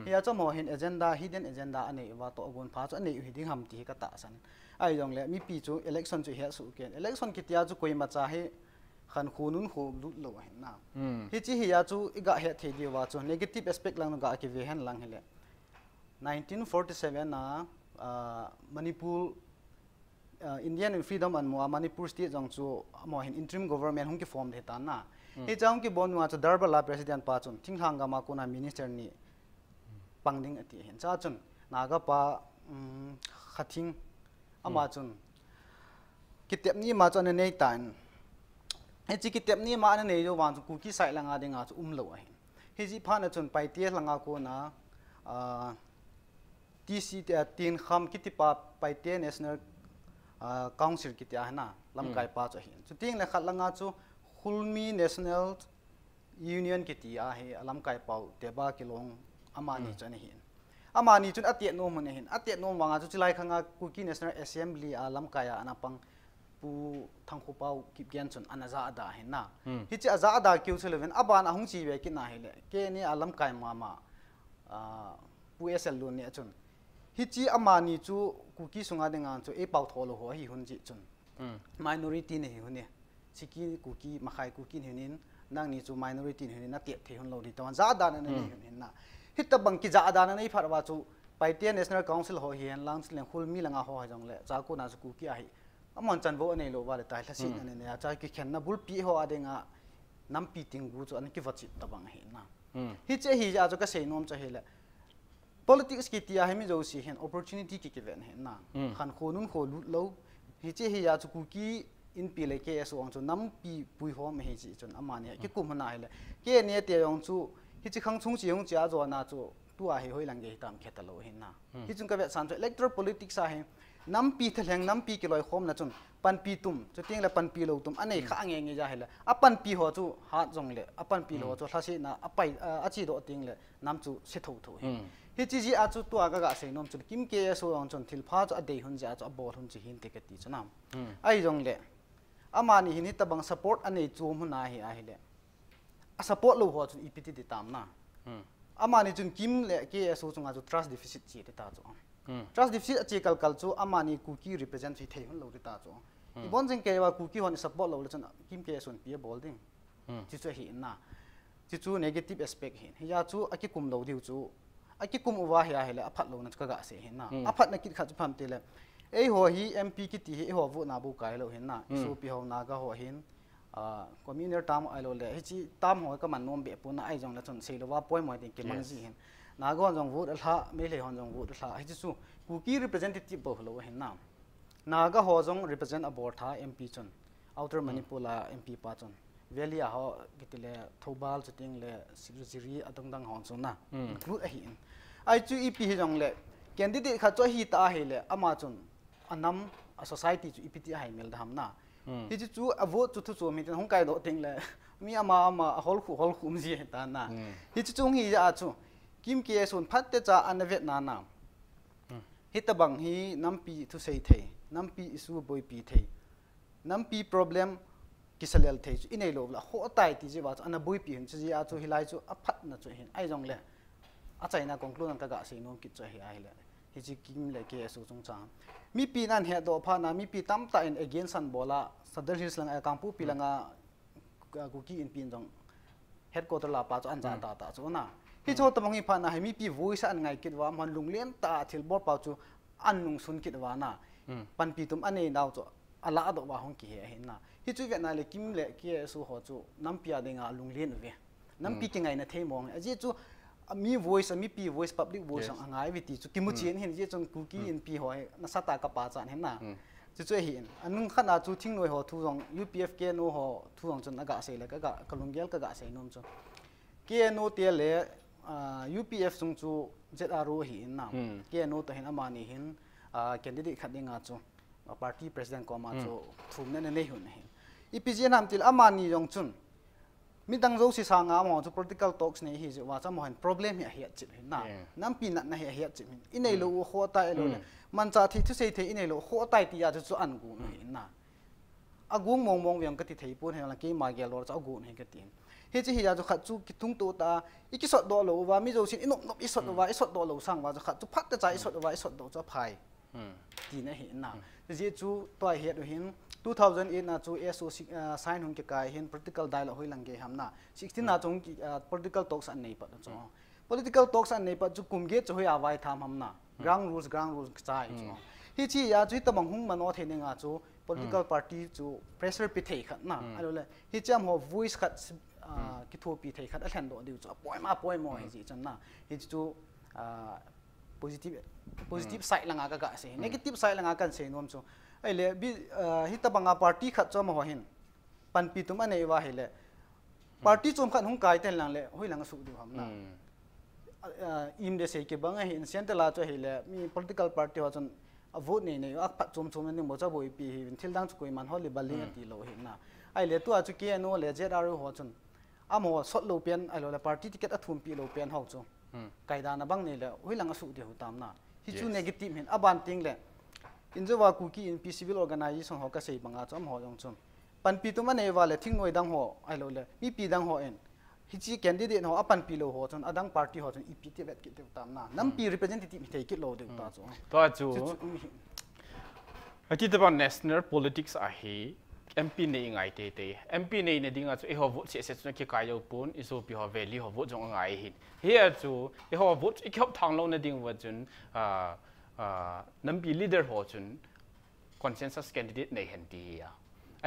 Hia chu amaho hin agenda, hidden agenda anei uva toh agon pha chu anei u hi ding ham ti hi katahsan in. Ahijongle mipi chu election chu ihet soh ken. Election kitia chu koimacha hi khankho nunkho lut lou ahin na. Hiche hia chu iga het thei diuva chu negative aspect lang ga kive hen lang hile. Nineteen forty-seven a, ah, Manipur, ah, Indian Freedom Army a Manipur State jong chu amaho hin interim government hung kiform thei tan na. Hiche hung kibol nunga chu Durbar a president pa chun thinglhang gam a kona minister ni pang ding ati ahin. Chua chun Naga pa, um, Khathing ama chun kitepna ima chu ana nei tan. Hiche kitepna ima ana nei jou vang chu Kuki side langa dinga chu umlou ahin. Hijeh phat na chun Paite langa kona, ah, T C, ah, Tenkham kiti pa Paite National, ah, Council kiti ahi na, lamkai pa chu ahin. Chuteng le khat langa chu Khulmi National Union kiti ahi, alamkai pau Teba Kilong amani chu ana hin. Amani chun atet nom u ahin. Atet nom vanga chu chulai khanga Kuki National Assembly a lamkai a ana pang Pu Thangkhopao Kipgen chun ana jahda ahin na. Hiche ajahda keu chu louvin aban ahung che ve kit na hile. Kei ni alamkai mama, ah, Pu S L Lun ni a chun. Hiche amani chu Kuki sunga dinga chu eipao tho lou ho ahi un jeh chun. Minority nahi un e. Siki Kuki, Makhai Kuki nahi un, nangni chu minority nahi un, natet thei un lou ding tia jahda ana nei un ahin na. Hitabang kijahda ana nei phat uva chu Paite National Council ho hihen lang, chuleh Khulmi langa ho hijongle, chua kona chu Kuki ahi. Amahon chanvo anei lou uva le tai lhasetna ana nei a, chua kikhenna bulpi ho a dinga nampi tinggu chu ana kivochit tabang ahi na. Hiche hi jeh a chu kasei nom chu ahile. Politics kiti a hi mi jouse hin opportunity ki kiven ahi na. Khankho nunkho lut lou. Hiche hi a chu Kuki Inpi le K S O jong chu nampi puihom ahi jeh chun amani kikum hon ahile. K N A te jong chu hiche khang chung che hung che a jona chu tua hi hoilang gei hitam khe talou ahi na. Hichun kavetsah chu electoral politics a hi nampi thalheng, nampi kiloikhomna chun panpi tum, chuteng le panpi lou tum anei kha ange nge jeh ahile. Apanpi ho chu hat jongle, apanpi lou ho chu lhasetna, apai, a, achedoh teng le nam chu se thotho hi. Hiche jeh a chu tua kaga sei nom chu Kim K S O jong chun thilpha chu adei hon jeh a chu abol hon chu hinte kati chu nam. Ahijongle amani hin hitabang support anei chu hon ahi ahile. A support lou ho chun ipi ti ding tam na. Amani chun Kim le K S O chunga chu trust deficit che ding ta chu. Trust deficit ache kalkal chu amani Kuki represent thei hon lou ding ta chu. Ibon jing kei uva Kuki hon support lou le chun Kim K S O in ipi abol ding. Chuchu ahi na. Chuchu negative aspect ahi. Hia chu akikum lou diu chu. Akikum uva hi ahile aphat louna chu kaga sei ahi na. Aphatna kit khat chu ipi ham tile. Eiho hi M P kiti hi eiho vote na bou kai lou ahi na. Isopi ho Naga ho hin. Ah, communal term ahilou le, hiche term ho kaman nom be pon na ahijongle chun seilouva poimo ding kimang ji hin. Naga hon jong vote alha, Meitei hon jong vote alha. Hiche chu Kuki representative bou lou ahi na. Naga ho jong represent abol tha M P chun. Outer Manipur a M P pa chun. Valley a ho kiti le Thoubal chuteng le Sri, Sri adang dang ho chun na. Include ahi in. Ahi chu ipi hijongle candidate khat chu ahi ta ahile ama chun anam a society chu ipi ti ahaimil ding ham na. Hiche chu a vote chu thu chu mi ten hung kaidoh teng le mi ama ama a holkhu holkhu um ji ahi ta na. Hiche chu hung hi jeh a chu Kim K S O in phatecha ana vet na na. Hitabang hi nampi thusei thei, nampi issue boipi thei, nampi problem kisalel thei chu inei lou le ho tai ti jeh uva chu ana boipi hin chu jeh a chu hilai chu aphatna chu hin ahijongle. Achaina conclusion kaga sei nom kit chu ahi ahile. Hiche Kim le K S O chungchang. Mipi nan hetdoh phat na, mipi tamtah in against an bol a, Sadar Hills langa, Kangpokpi langa, Kuki Inpi in jong headquarter la pa chu an ja ta ta chu na. Hiche ho tabang hi phat na hi mipi voice an ngai kit uva, amahon lunglen tah a thilbol pa chu an nungsun kit uva na. Panpi tum anei nau chu alah doh uva hung kihe ahi na. Hichu vet na le Kim le K S O ho chu nampi a dinga lunglen uve. Nampi kingaina thei mong. Ajeh chu, a mi voice, a mipi voice, public voice ang angai uve ti chu kimu chen hin jeh chun Kuki Inpi ho hi nasatah a kapachat ahi na. Chuchu ahi in. Anung khat na chu thingnoi ho thu jong, U P F K N O ho thu jong chun aga sei le kaga, kalunggel kaga sei nom chu. K N O te le, ah, U P F chung chu Z R O ahi in na. K N O toh hin amani hin, ah, candidate khat dinga chu, ah, party president koma chu thumna ana nei hon ahi. Ipi jeh ham tile amani jong chun Midang jouse sanga amaho chu political talks nei hi jeh uva chu amaho hin problem hi ahet chip hin na. Nampi natna hi ahet chip hin. Inei lou u khoh tai lou le. Manchah thei thusei thei inei lou u khoh tai tia chu chu agon u hin na. Agon mong mong veng kati thei pon, hinla keima gel lou chu agon u hi kati. Hiche hi a chu khat chu kithung to ta, ikisot doh lou uva, mi jousen inop nop isot uva, isot doh lou sang uva chu khat chu phat techa isot uva, isot doh chu aphai. Tina hi na. Hijeh chu tua hi het u hin, two thousand eight na chu S O C, ah, sign hung kikai hin political dialogue hoilang gei ham na. Sixteen na chu hung ki, ah, political talks anei pat chu. Political talks anei pat chu kum get chu hoiya vaitham ham na. Ground rules, ground rules kachai chu. Hiche a chu hitabang hung mano thei dinga chu political party chu pressure pe thei khat na. Ahilou le, hiche amaho voice khat, ah, kithopi thei khat alhen doh diu chu apoimo, apoimo hi jeh chun na. Hiche chu, ah, positive, positive side langa kaga sei. Negative side langa kan sei nom chu. Ahile, bi, ah, hitabanga party khat chu amaho hin panpi tum anei uva ahile, party chom khat hung kai ten lang le, hoilang asuh diu ham na. Ah, ah, im le sei kibang ahin, central a chu ahile, mi political party ho chun a vote nei nei, aphat chom chom na ding bou chu aboipi hi, thil dang chu koiman hol le baling ati lou hin na. Ahile, tua chu K N O le Z R U ho chun, amaho sot lou pen, ahilou le party ticket athumpi lou pen ho chu. Kaidan abang nei le, hoilang asuh diu tam na. Hichu negative hin, aban teng le. Injouva Kuki Inpi civil organization ho kasei banga chu amaho jong chun panpi tum anei uva le thingnoi dang ho, ahilou le, mipi dang ho in. Hiche candidate ho apanpi lou ho chun, adang party ho chun, ipi ti vet kit diu tam na. Nampi representative hi thei kit lou diu ta chu. Tua chu. Chu, chu, um, hi. Ati tabang national politics a hi, M P nei ngai teitei. M P neina dinga chu, eiho vote seh seh chu na kikai jou pon, isopi ho valley ho vote jong angai hin. Hia chu, eiho vote chu ikihop thang louna ding uva chun, ah, ah, nampi leader ho chun, consensus candidate nei hen ti hi a.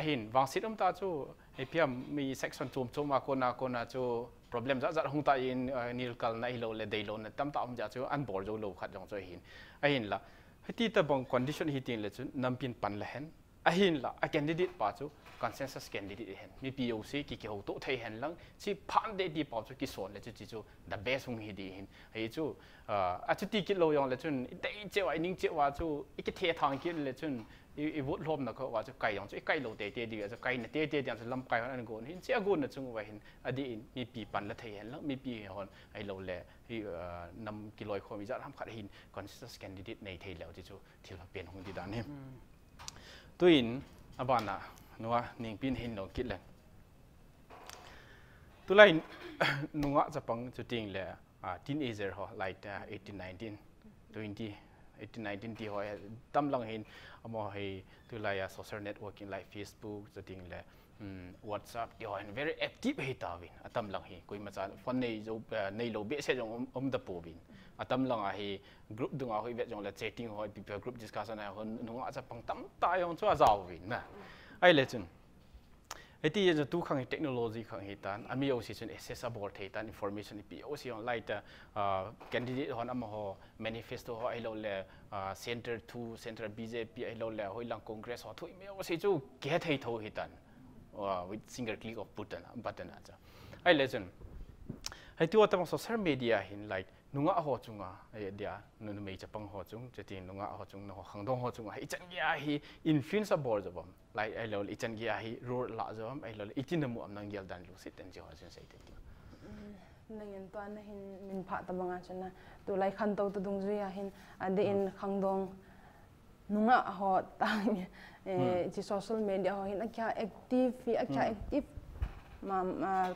Ahin, vangset um ta chu, ipi ham mi section chom chom a kona, kona chu problem jat jat hung ta in, ah, nilkalna ahilou le deilouna tamtah um jeh chu an bol jou lou khat jong chu ahin. Ahinla, hiti tabang condition hi teng le chun nampin pan le hen. Ahinla, a candidate pa chu consensus candidate hen. Mipi jouse ki, kihouto thei hen lang, chi phan de ti pa chu kison le chu, chi chu the best hung hi di hin. Ahi chu, ah, achuti kit lou jong le chun, i dei cheh uva, i ning cheh uva chu, i kithe thang kit le chun, i, i vote lhomna kho uva chu, kai jong chu, i kai lou teitei di uva chu, kaina teitei di chu, lamkai hon an gon hin, chi agonna chung uva hin, adih in, mipi pan la thei hen lang, mipi hon, ahilou le, hi, ah, nam kiloikhom ijat ham khat hin, consensus candidate nei thei leu, chi chu, thil pha pen hung di dan hi. Tuin, abana, nunga, ningpin hin lo kit le. Tulai, nunga chapang chu teng le, ah, teenager ho, like, ah, eighteen, nineteen, twenty, eighteen, nineteen ti ho, eh, tam lang hin, amaho hi, tulai a social networking like Facebook, chu teng le, um, WhatsApp ti ho hin very active hi tauvin, atam lang hi, koima chan phone nei jou, eh, nei lou behseh jong um, um ta pouvin. Atam lang a hi group dunga hoi vet jong le chatting ho, ipi ipi group discussion a ho nunga chapang tamtah jong chu ajaovin na. Ahile chun. Hiti jeh chun tu khang hi technology khang hi tan, ami jouse chun access abol thei tan, information ipi jouse jong lai ta, ah, candidate hon amaho manifesto ho ahilou le, ah, Centre two, Centre B J P ahilou le, hoilang Congress ho thu imajouse chu kihe thei tho hi tan. Ah, with single click of button, button a chu. Ahile chun. Hiti ho tabang social media hin like, nunga ho chunga, eh, dia, nu, numei chapang ho chung, chuti nunga ho chung, nu ho khangdong ho chunga, ichan gei a hi influence abol jou uvam. Lai, ahilou le, ichan gei a hi role ala jou uvam, ahilou le, iti namu am nang gel dan lungset ten chi ho chun sei te ti. Mm, nangin tua nahin min phah tabang a chun na, tulai khantou ta dungjui a hin, adeh in khangdong, nunga ho tang, eh, chi social media ho hin akia active, hi akia active. Ma, ma,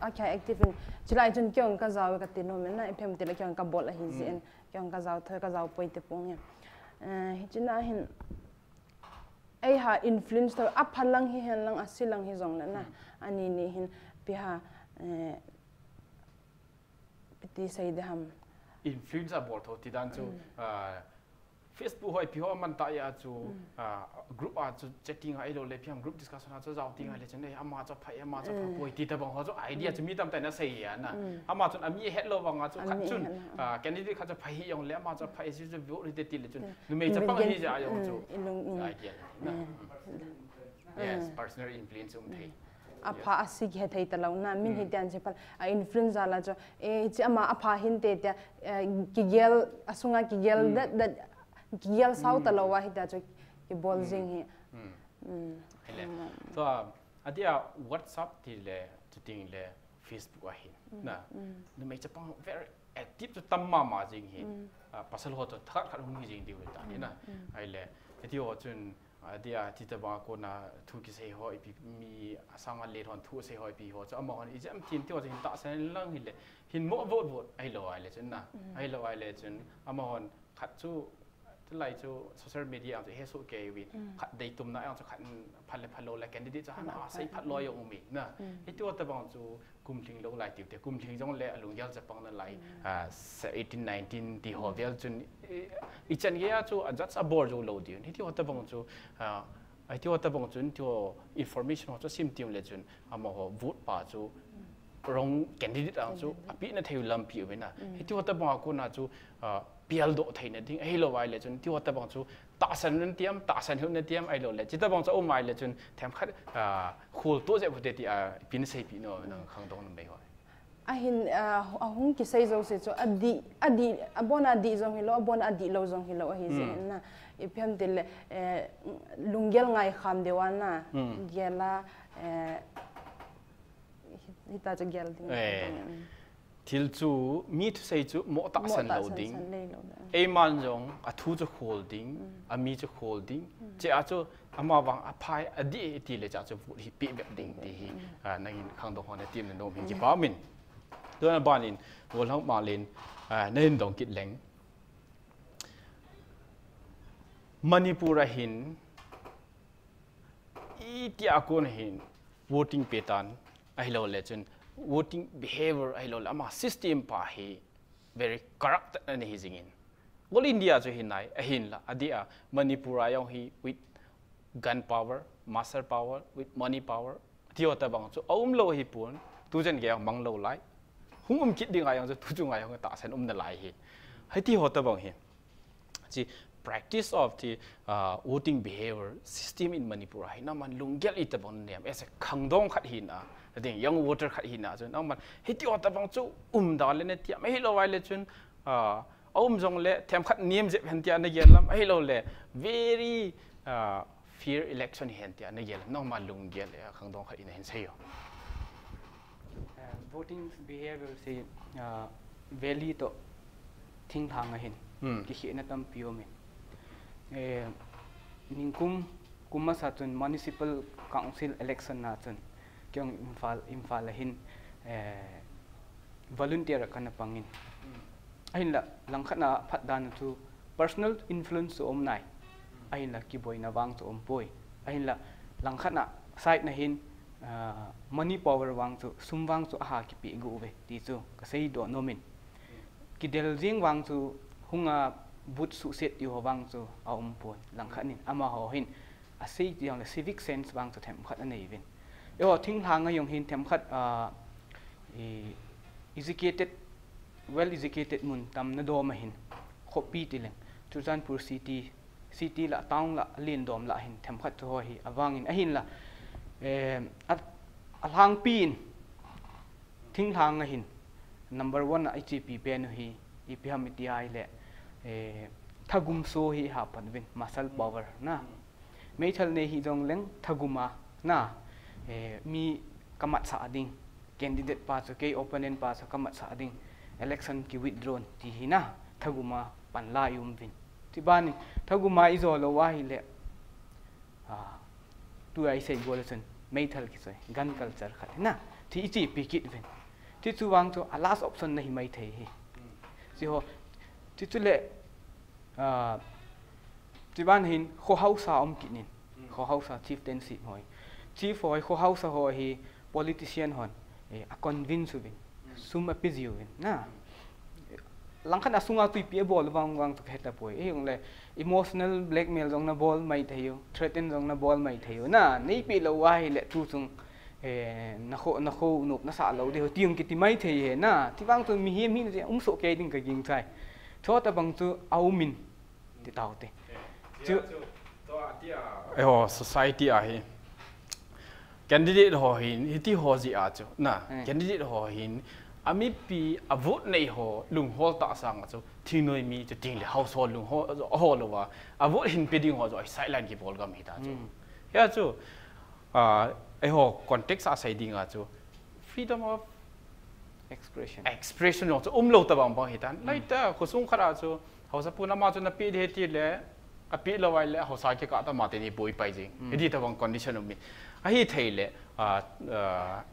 akia active in. Chulai chun keiin kajao kati nom in na, ipi ham itile keiin kabol ahi jeh in. Keiin kajao thoi, kajao poi ti pong e. Eh, hichea hin, eiha influence thoi, apha lang hihen lang, ase lang hijong le na. Ani ni hin, ipi ham, eh, Iti sei ding ham. Influence abol tho ti dan chu, ah, Facebook ho ipi ho aman tah a chu, ah, group a chu chatting a ahilou le ipi ham group discussion a chu jao teng ahile chun, eh, ama chu apha e, ama chu apha poi ti tabang ho chu idea chu mi tamtah in asei e na. Ama chun ami ahet lou vang a chu khat chun, ah, candidate khat chu apha hih jong le ama chu apha e, chu vote hite ti le chun. Numei chapang hi jeh a jong chu. Idea na. Yes, personal influence um thei. Apha ase kihe thei talou na, min hitian chi pal, a influence jal a chu, eh, hiche ama apha hinte tia, eh, kigel, asunga kigel, that, that, kigel sao talou a hitia chu kibol jing hi. Hile. So, ah, atia WhatsApp ti le, Chuting le Facebook ahin. Na. Numei chapang very active chu tam mama jing hin. Ah, pasal ho chu thakhat khat hung hi jing diu ta ni na. Ahile, hiti ho chun, ah, dia, tita banga kona thu kisei ho ipi mi asanga le thon thu sei ho ipi ho chu amahon ijat ham tin ti ho chu hin tahsan lang hile. Hin mo vote vote ahilou ahile chun na. Ahilou ahile chun amahon khat chu Tulai chu social media ang chu he soh kei uvin. Khat deitumna ang chu khat phat le phat lou le candidate chu han ha sei phat lou jong um in na. Hiti ho tabang chu kum lhing lou lai tiu te, kum lhing jong le alunggel chapang nalai, ah, se-, eighteen, nineteen ti ho vel chun, eh, ichan gei a chu a judge a bor jou lou diu. Hiti ho tabang chu, ah, hiti ho tabang chun, hiti ho information ho chu sim tiu le chun, amaho vote pa chu wrong candidate ang chu apehna thei u lampi um in na. Hiti ho tabang a kona chu, ah, pial doh theina ding, ahilou ahile chun, hiti ho tabang chu tahsan un tiam, tahsan hih un tiam, ahilou le. Chuti tabang chu um ahile chun, themkhat, ah, khol to jep u te ti a, ipi nasei pi nom, nang khangdong numei ho. Ahin, ah, ahung kisei jouse chu, adih, adih, abona adih jong hilou, abona adih lou jong hilou ahi jeh in na. Ipi ham tile, eh, lunggel ngaikham deu a na, gel a, eh, hi-, hita chu gel ding. Eh. Thil chu, mi thusei chu mo tahsan lou ding. Eiman jong, athu chu khol ding, ami chu khol ding. Chea chu, amavang aphai, adih ti le chea chu vote hi pe bep ding ti hi, ah, nangin khangdong ho natim na nom hin kipa min. Tuna ban in, Golhang Malin, ah, nahin dong kit leng. Manipur a hin, itia kon hin, voting pattern, ahilou le chun, voting behavior, ahilou le, ama system pa hi, very corrupt ana hi jing in. All India chu hi nai, ahinla, adia, Manipur a jong hi with gun power, muscle power, with money power, ti ho tabang chu, aum lou hi pon, tujan gei mang lou lai. Hung um kit ding a jong chu, tuchung a jong tahsan um nalai hi. Hiti ho tabang hi. Chi practice of the, uh, voting behavior system in Manipur a hi, nangman lunggel itabang nem, as a khangdong khat hina, I think young voter khat hina, chun nangman, hiti ho tabang chu um da le natiam, ahilou ahile chun, uh, aum jong le, themkhat nem jep hen tia nagel lam, ahilou le, very, uh, fair election hen tia nagel lam, nangman lunggel, eh, khangdong khat in nahin sei u. Eh, voting behavior se, ah, Valley toh thinglhang a hin, kikhehna tampi um in. Eh, ningkum, kum masa chun municipal council election na chun, kei jong Imphal, Imphal a hin, eh, volunteer a kana pang in. Ahinla, langkhat na phatdan chu personal influence chu um nai. Ahinla, kiboina vang chu um poi. Ahinla, langkhat na side na hin, ah, money power vang chu, sum vang chu aha kipe gu ve, ti chu kasei doh nom in. Kidel jing vang chu, hunga but suhset ti ho vang chu aum pon. Langkhat nin, amaho hin, asei ti jong le civic sense vang chu themkhat anei uvin. Eiho thinglhang a jong hin themkhat, ah, i, educated, well educated mun tam na dom a hin, khopi ti leng, Churachandpur city, city la, town la, lindom la hin, themkhat chu ho hi, avang in, ahinla, eh, a, alhangpi in, thinglhang a hin, number one a ichepi pen u hi, ipi ham iti ahile, eh, thagum so hi ha pan uvin, muscle power na. Meithal nei hi jong leng thagum a, na, eh, mi kamatsah ding, candidate pa chu, kei opponent pa chu kamatsah ding, election ki withdraw ti hi na, thagum a pan la i um uvin. Ti ban in, thagum a i jo lou ahile, ah, tua i sei bol chun, meithal kichoi, gun culture khat hi na, ti ichepi kit uvin. Ti chu vang chu, a last option na hi mai thei hi. Chi ho, ti chu le, Ah, ti ban hin kho hausa um kit in. Kho hausa chieftaincy hoi. Chief hoi kho hausa ho hi politician hon, eh, a convince uvin. Sum ape jiuvin. Na. Langkhat a sunga tuipi abol vang vang chu kahe tapoi. Ei jong le emotional blackmail jong nabol mai thei u, threaten jong nabol mai thei u. Na, neipe lou ahile tuchung, eh, nakho, nakho nop nasah lou diu ti jong kiti mai thei e na. Ti vang chu mihem hina chu um soh kei ding kaging chai. Chuti tabang chu aum in. Ti tau te. Chu, eiho society a hi candidate ho hin, hiti ho jeh a chu, na, candidate ho hin, amipi a vote nei ho, lunghol tah sang a chu, thingnoi mi chu ting le hausa lunghol, ho lou a, a vote hin pe ding ho chu, a sideline kibol gam hita chu. Hia chu, ah, eiho context a sei ding a chu, freedom of expression. Expression jong chu umlou tabang bang hitan. Laita khosung khat a chu haosapu nama chu napeh ding ahi tile, apeh lou ahile haosa kikah a ama teni boi pai jing. Hiti tabang condition um in. Ahithei le, ah, ah,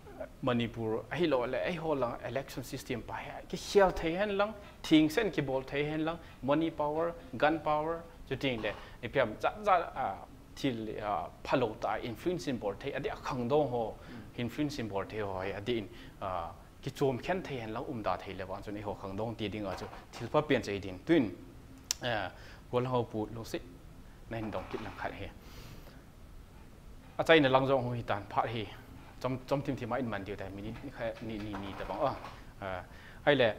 Manipur ahilou le, eiho lang election system pa hi kikhel thei hen lang, thingsen kibol thei hen lang, money power, gun power, chuting le, ipi ham jat jat, ah, thil, ah, phalou tah influence in bol thei, adeh a khangdong ho, influence in bol thei ho hi adeh in, ah, kichom khen thei hen lang umda thei le vang chun eiho khangdong ti dinga chu thil pha pen chu ahi din. Tuin, ah, golhang ho pu lungset nahin dong kit lang khat hi. Achaina lang jong ho hitan phat hi. Chom, chom thim thim a in man diu tai minute ni khat ni, ni, ni tabang a. Ah, ahile,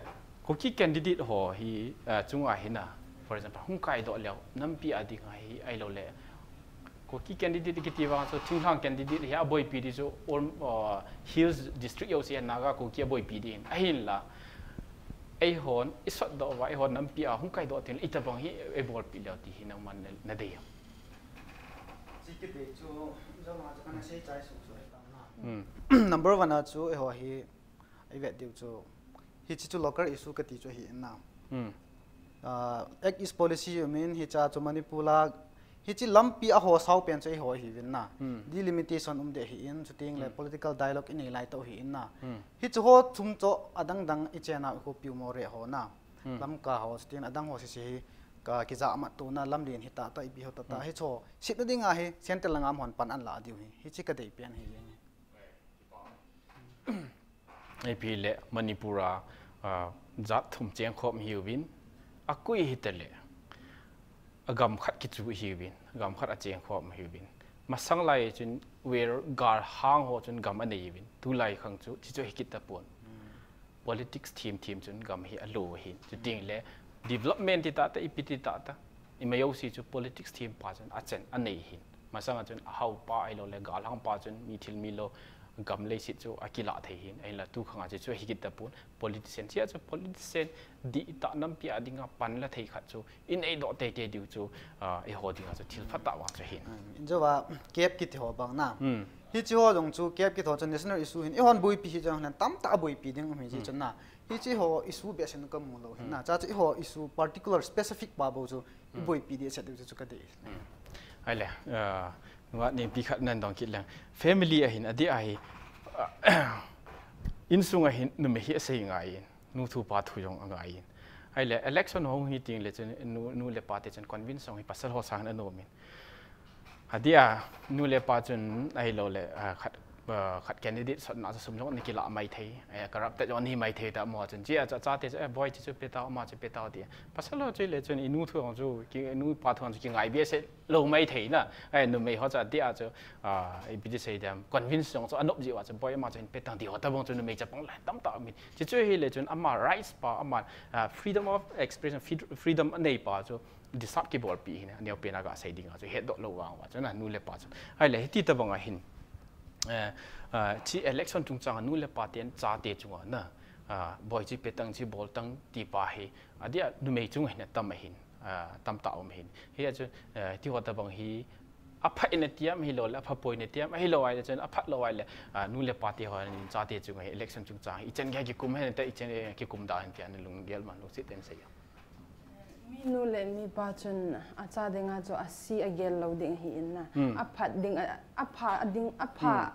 Kuki candidate ho hi, ah, chunga hin a, for example, hung kaidoh leu, nampi a dinga hi ahilou le, Kuki candidate kiti vang chu thinglhang candidate hi aboipi di chu all, uh, hills district jouse a Naga Kuki aboipi di in. Ahinla, eihon isotdoh uva, eihon nampi a hung kaidoh teng le itabang hi eibolpi leu ti hi nangman na, nadei ham? Chi kiti chu, joma chu kana sei chai suh suh ahi tam na. Number one a chu eiho hi, ivet diu chu, hiche chu local issue kati chu ahi in na. Ah, Act East Policy um in, hiche chu Manipur a, hiche lampi a hosao pen chu eiho ahiuvin na. Delimitation um ding ahi in, chuteng le political dialogue inei lai tah ahi in na. Hiche ho chom chu adang dang ichen a ikhopi u Moreh ho na. Lamka ho, chuteng adang ho sese hi, ka kijahmat tona lamlen hi tah tah ipi ho tah tah. Hiche ho setna dinga hi, central langa amahon pan alah diu hi. Hiche kadei pen ahi jeng e. Ipi le Manipur a, ah, jat thum chengkhom ahiuvin, akoi hitale, agam khat kichu ahiuvin, agam khat achengkhom ahiuvin. Masang lai chun where galhang ho chun gam anei uvin, tulai khang chu, hichu hi kit tapon. Politics them them chun gam hi alo ahin. Chuteng le development ti tah tah, ipi ti tah tah, ima jouse chu politics them pa chun achen anei ahin. Masanga chun ahaopa ahilou le galhang pa chun mi thil mi lou gam leiset chu akilah thei ahin. Ahinla tu khanga chu, chu hi kit tapon, politician chia chu politician dihtah nampi a dinga pan la thei khat chu inei doh teitei diu chu, ah, eiho dinga chu thil phatah vang chu ahin. Injo va CAP kiti ho bang na. Hiche ho jong chu CAP kiti ho chu national issue ahin. Eihon boipi hi jong hinan tamtah aboipi ding um ahi jeh chun na. Hiche ho issue behseh in kamu lou ahin na. Chuche eiho issue particular specific pa bou chu iboipi ding set diu chu kadei. Ahile, ah, nunga neipi khat nan dong kit leng. Family ahin adeh ahi, ah, insung ahin numei hi asei ngai in. Nu thu pa thu jong angai in. Ahile, election hung hi teng le chun nu, nu le pa te chun convince jong hi pasal ho sangin anom in. Adeh a, nu le pa chun ahilou le, ah, khat, ah, khat candidate sotna chu sum jong ana kilah mai thei, eh, corrupted jong ana hi mai thei ta mo chun. Chia chu achate chu, eh, boi chu chu pe tao, ama chu pe tao ti. Pasal ho chu le chun inu thu jong chu, ki, nu pa thu jong chu kingai behseh lou mai thei na. Eh, numei ho chu adeh a chu, ah, ipi ti sei dem, convince jong chu anop jeh uva chu boi ama chu hin pe tang ti ho tabang chu numei chapang lai tamtah um in. Chuchu hile chun ama rights pa, ama, ah, freedom of expression, freed-, freedom anei pa chu disturb kibolpi ahin, aneopen a gasei dinga chu hetdoh lou vang uva chun, ah, nu le pa chun. Ahile hiti tabang ahin, eh, ah, hiche election chungchang a nu le pa ten chate chunga na, ah, boi chu pe tang, chu bol tang ti pa hi, adeh a numei chunga hin atam ahin, ah, tamtah um ahin. Hia chu, eh, hiti ho tabang hi, apha in atiam ahilou le, apha poi in atiam ahilou ahile chun, aphat lou ahile, ah, nu le pa te hon chate chunga hi election chungchang hi ichan gei kikum hen te, ichan gei kikum da hen ti ana lunggel man lungset in sei. Mi nu le mi pa chun acha dinga chu ase agel lou ding ahi in na. Aphat ding, a, apha ding, apha,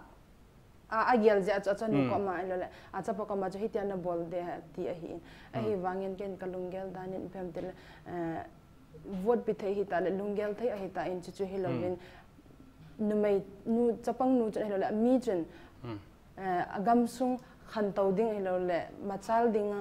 a, agel jeh a chu achanu koma ahilou le, achapa koma chu hitia nabol ding ti ahi in. Ahivangin ken kalunggel dan in ipi ham tile, eh, vote pe thei hita le lunggel thei ahi tan, chuchu hilouvin, numei, nu, chapang nu chun ahilou le, mi chun, eh, agamsung khantou ding ahilou le, machal ding,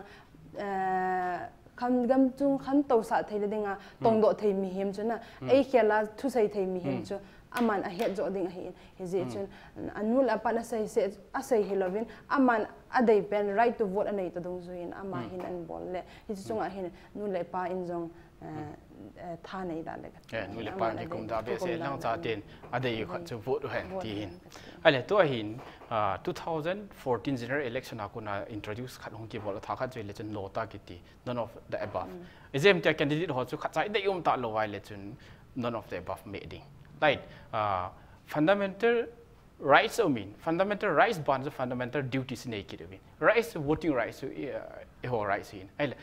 eh, kham, gamsung khantou sah thei le dinga, tongdoh thei mihem chu na, eikhel a thusei thei mihem chu, aman ahet joh ding ahi in. Hijeh chun, anu le apan asei se, asei hilouvin, aman adei pen right to vote anei ta dungjuiyin, ama hin anabol le. Hiche chunga hin, nu le pa in jong, eh, eh, tha nei da le. Eh, nu le pa in kikum da behseh lang, chaten adei u khat chu vote u hen ti hin. Ahile tua hin, ah, two thousand fourteen general election a kona introduce khat hung kibol a, tha khat chu hile chun NOTA kiti, none of the above. Ijeh ham tia candidate ho chu khat cha idei um talou ahile chun none of the above meh ding. Like, ah, fundamental Rights umin, fundamental rights ban chu fundamental duties nei kit umin. Rights, voting rights chu, eh, eiho rights hin. Ahile,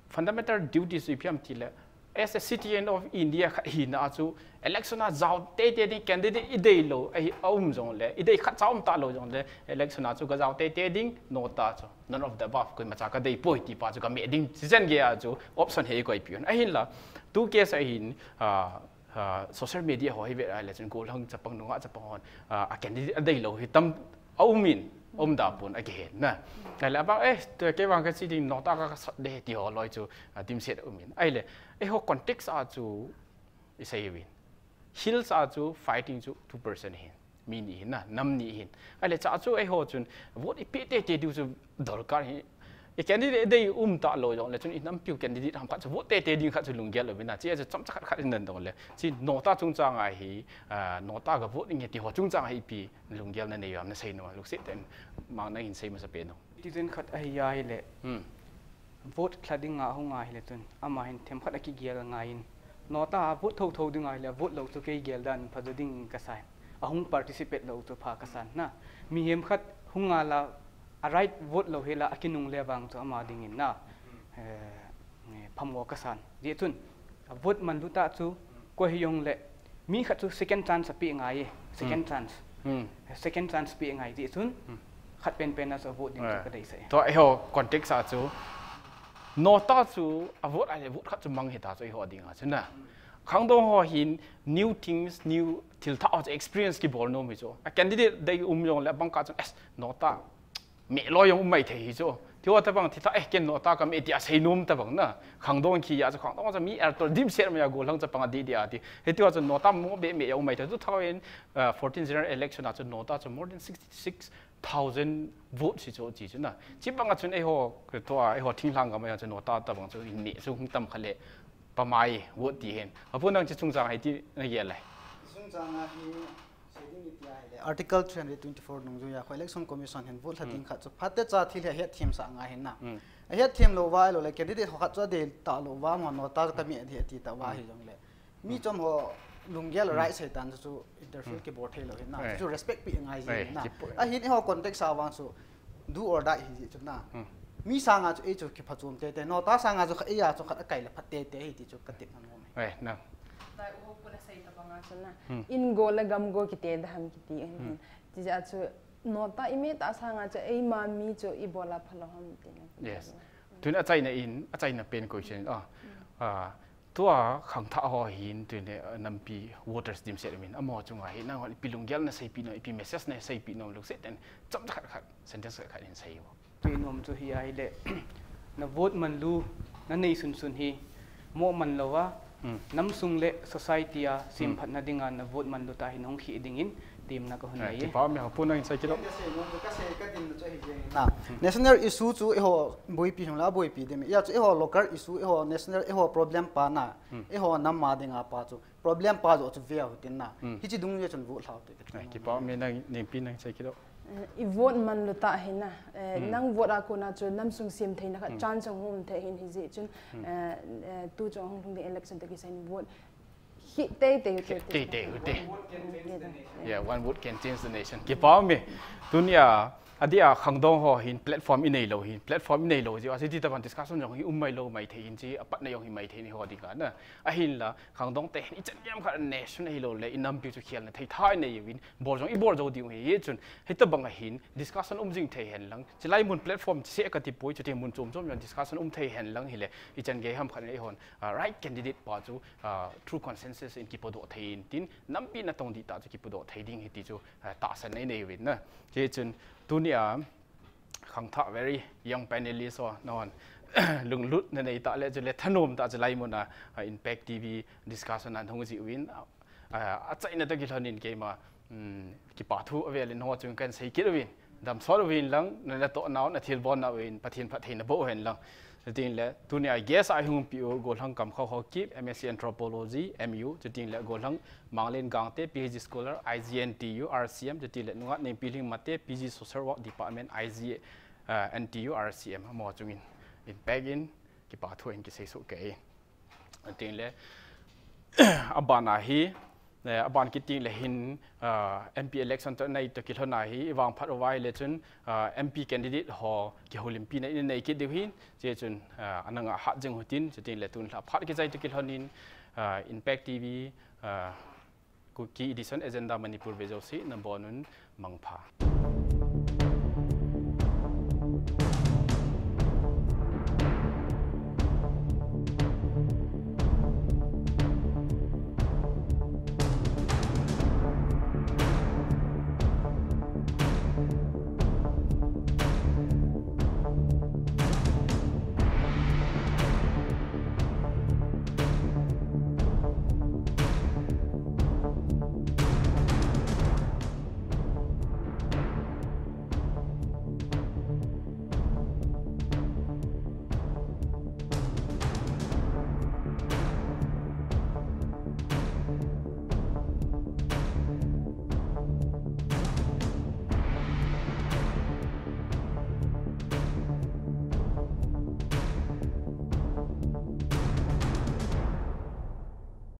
fundamental duties chu ipi ham tile, as a citizen of India khat hina chu, election a jao teitei ding candidate idei lou, ahi, aum jongle, idei khatcha um talou jongle, election a chu gajao teitei ding, NOTA chu. None of the above, koimacha kadei poi tipa chu kameh ding, citizen gei a chu, option hi koipi un. Ahinla, tu case a hin, ah, ah, social media ho hi ve ahile chun gollhang chapang nungah chapang hon, ah, a candidate adei lou hi tam aumin, um da pon akihen na. Ahile abang, eh, tu kei vang kache ding NOTA ka, kasat de ti ho loi chu, ah, dimset umin. Ahile, eiho context a chu isei uvin. Hills a chu fighting chu two percent hin. Mi ni hin na, nam ni hin. Ahile cha chu eiho chun vote ipi teitei diu chu dorkar hi. I candidate dei um talou jongle chun i nampiu candidate ham khat chu vote teitei ding khat chu lunggel uvin na. Chia chu chomcha khat khat in nan dong le. Chi NOTA chungchang a hi, ah, NOTA ga vote nge ti ho chungchang a hi ipi lunggel nanei uvam nasei nom, lungset tah in mang nangin sei masapen nom. Citizen khat ahi ahile. Hmm. Vote lha dinga hung ahile chun, ama hin themkhat akigel angaiyin. NOTA a vote thotho ding ahile, vote lou chu kei gel dan pha jo ding kasai. Ahung participate lou chu pha kasan na. Mihem khat hung ala, a right vote lou hila, akinung le vang chu ama dingin na. Eh, eh, phamo kasan. Jeh chun, a vote manlu tah chu, koi hijongle, mi khat chu second chance apeh ngai e. Second chance. Hmm. Second chance peh ngai jeh chun, khat penpen a chu a vote ding chu kadeisah e. Tua eiho context a chu, NOTA chu a vote ahile vote khat chu mang hita chu eiho dinga chu na. Khangdong ho hin new things, new thil thah ho chu experience kibol nom hi chu. A candidate dei um jongle abang kah chun, es, NOTA meh loi jong um maithei hi chu. Tiho tabang thil thah, eh, ken NOTA kameh tia sei nom tabang na. Khangdong khi a chu khangdong a chu mi er tol dimset mai a gollhang chapang adih dia ti. Hitiho chu NOTA mo be meh jong um maithei. Two thousand fourteen general election a chu NOTA chu more than sixty-six thousand votes hi chu chi chu na. Chibang a chun eiho, tua eiho thinglhang gam a chu NOTA tabang chu in neh chu hung tam kha le pamai vote ti hin. Apu nang chi chungchang a hi ti nagel le. Chungchang a hi Article three hundred twenty-four nung jui a kho Election Commission hin vote lha ding khat chu phatecha thil hi ahet them sah ngai hin na. Ahet them lou va lou le candidate ho khat chu adei talou va mo NOTA chu kameh ding ati tah va hi jongle. Mi chom ho lunggel right sei tan chu interfere kibol thei lou hin na. Chu respect pi ngai ji na. Ahin eiho context a vang chu do or die hi ji chu na. Mi sanga chu ei chu kiphachom teitei. NOTA sanga chu kha ei a chu khat akai le pha teitei hi ti chu katin nom e. Nai u ho puna sei tabang a chu na. In go le gam go kiti da ham kiti. Tijeh a chu NOTA imeh tah sanga chu eima mi chu ibola phalou ham ti na. Yes. Tun achaina in, achaina pen question a. Ah, tua khangthah ho hin tun le, ah, nampi voters dimset umin. Amaho chunga hi nanghon ipi lunggel nasei pi nom, ipi message nasei pi nom lungset tah in chomcha khat khat, sentence khat khat in sei o. Tui nom chu hi ahile, na vote manlu, nanei sunsun hi, mo man lou a, namsung le society a semphatna dinga na vote manlu tah hi nahung khih dingin, temna kahung nei e. Kipa um e, Haopu nangin sei kit o. Kasei nom chu, kasei katin chu ahi jeng in na. National issue chu eiho boipi hung la boipi dem. Hia chu eiho local issue, eiho national, eiho problem pa na. Eiho nam a dinga pa chu. Problem pa joh chu ve u hitin na. Hiche dungjui a chun vote lhau te. Kipa um e, nang, Nengpi nang sei kit o. Eh, i vote manlu tah hi na. Eh, nang vote a kona chu namsung sem theina khat chance hung um thei hin hijeh chun, eh, eh, tu chu hung lhung ding election toh kisai in vote khih teitei u te. Khih teitei u te. Yeah, one vote can change the nation. Kipa um e. Tunia, adeh a khangdong ho hin platform inei lou hin, platform inei lou jeh a, hiche tobang discussion jong hi um mai lou mai thei hin, hiche apatna jong hi mai thei in eiho dinga na. Ahinla, khangdong te hin ichan gei ham khat nation ahilou le, inampi chu khelna thei tha inei uvin, bol jong ibol jou diu ahi, hichun, hitobang a hin discussion um jing thei hen lang, chulai mun platform seh kati poi, chuti mun chom chom jong discussion um thei hen lang hile, ichan gei ham khat in eihon, ah, right candidate pa chu, ah, through consensus in kipodoh thei in tin, nampi natong dihtah chu kipodoh thei ding ahi ti chu, ah, tahsan nei nei uvin na. Hichun, tunia, khangthah very young panelist ho, nahon lunglut nanei tah le chule thanom tah chulai mun a, ah, Impact T V discussion a nahung jih uvin, ah, achaina toh kilhon in keima, um, kipa thu avel in nangho chung kahin sei kit uvin. Damsot uvin lang, na, natoh nau, nathilbol nau in, Pathen phatthei naboh hen lang. Chuti le, tunia guest a ihung umpi u, Gollhang Kamkhao Haokip, M S C Anthropology, M U, chuti le, Gollhang Manglen Gangte, P H D scholar, I G N T U, R C M, chuti le, Nunga Nengpilhing Mate, P G Social Work Department, I G, uh, N T U, R C M, amaho chungin, Impact in, kipa thu in kisei soh kei. Chuti le, abana hi, Aban kit teng le hin, MP election toh nai toh kilhon a hi, ivangphat uva ahile chun, MP candidate ho kihoulimpi na inei kit diu hin, hiche chun, ana ngah hat jing u hitin, chuteng le tun lha phat kichai toh kilhon in, Impact TV, Kuki Edition Agenda Manipur vejouse nabonun mangpha.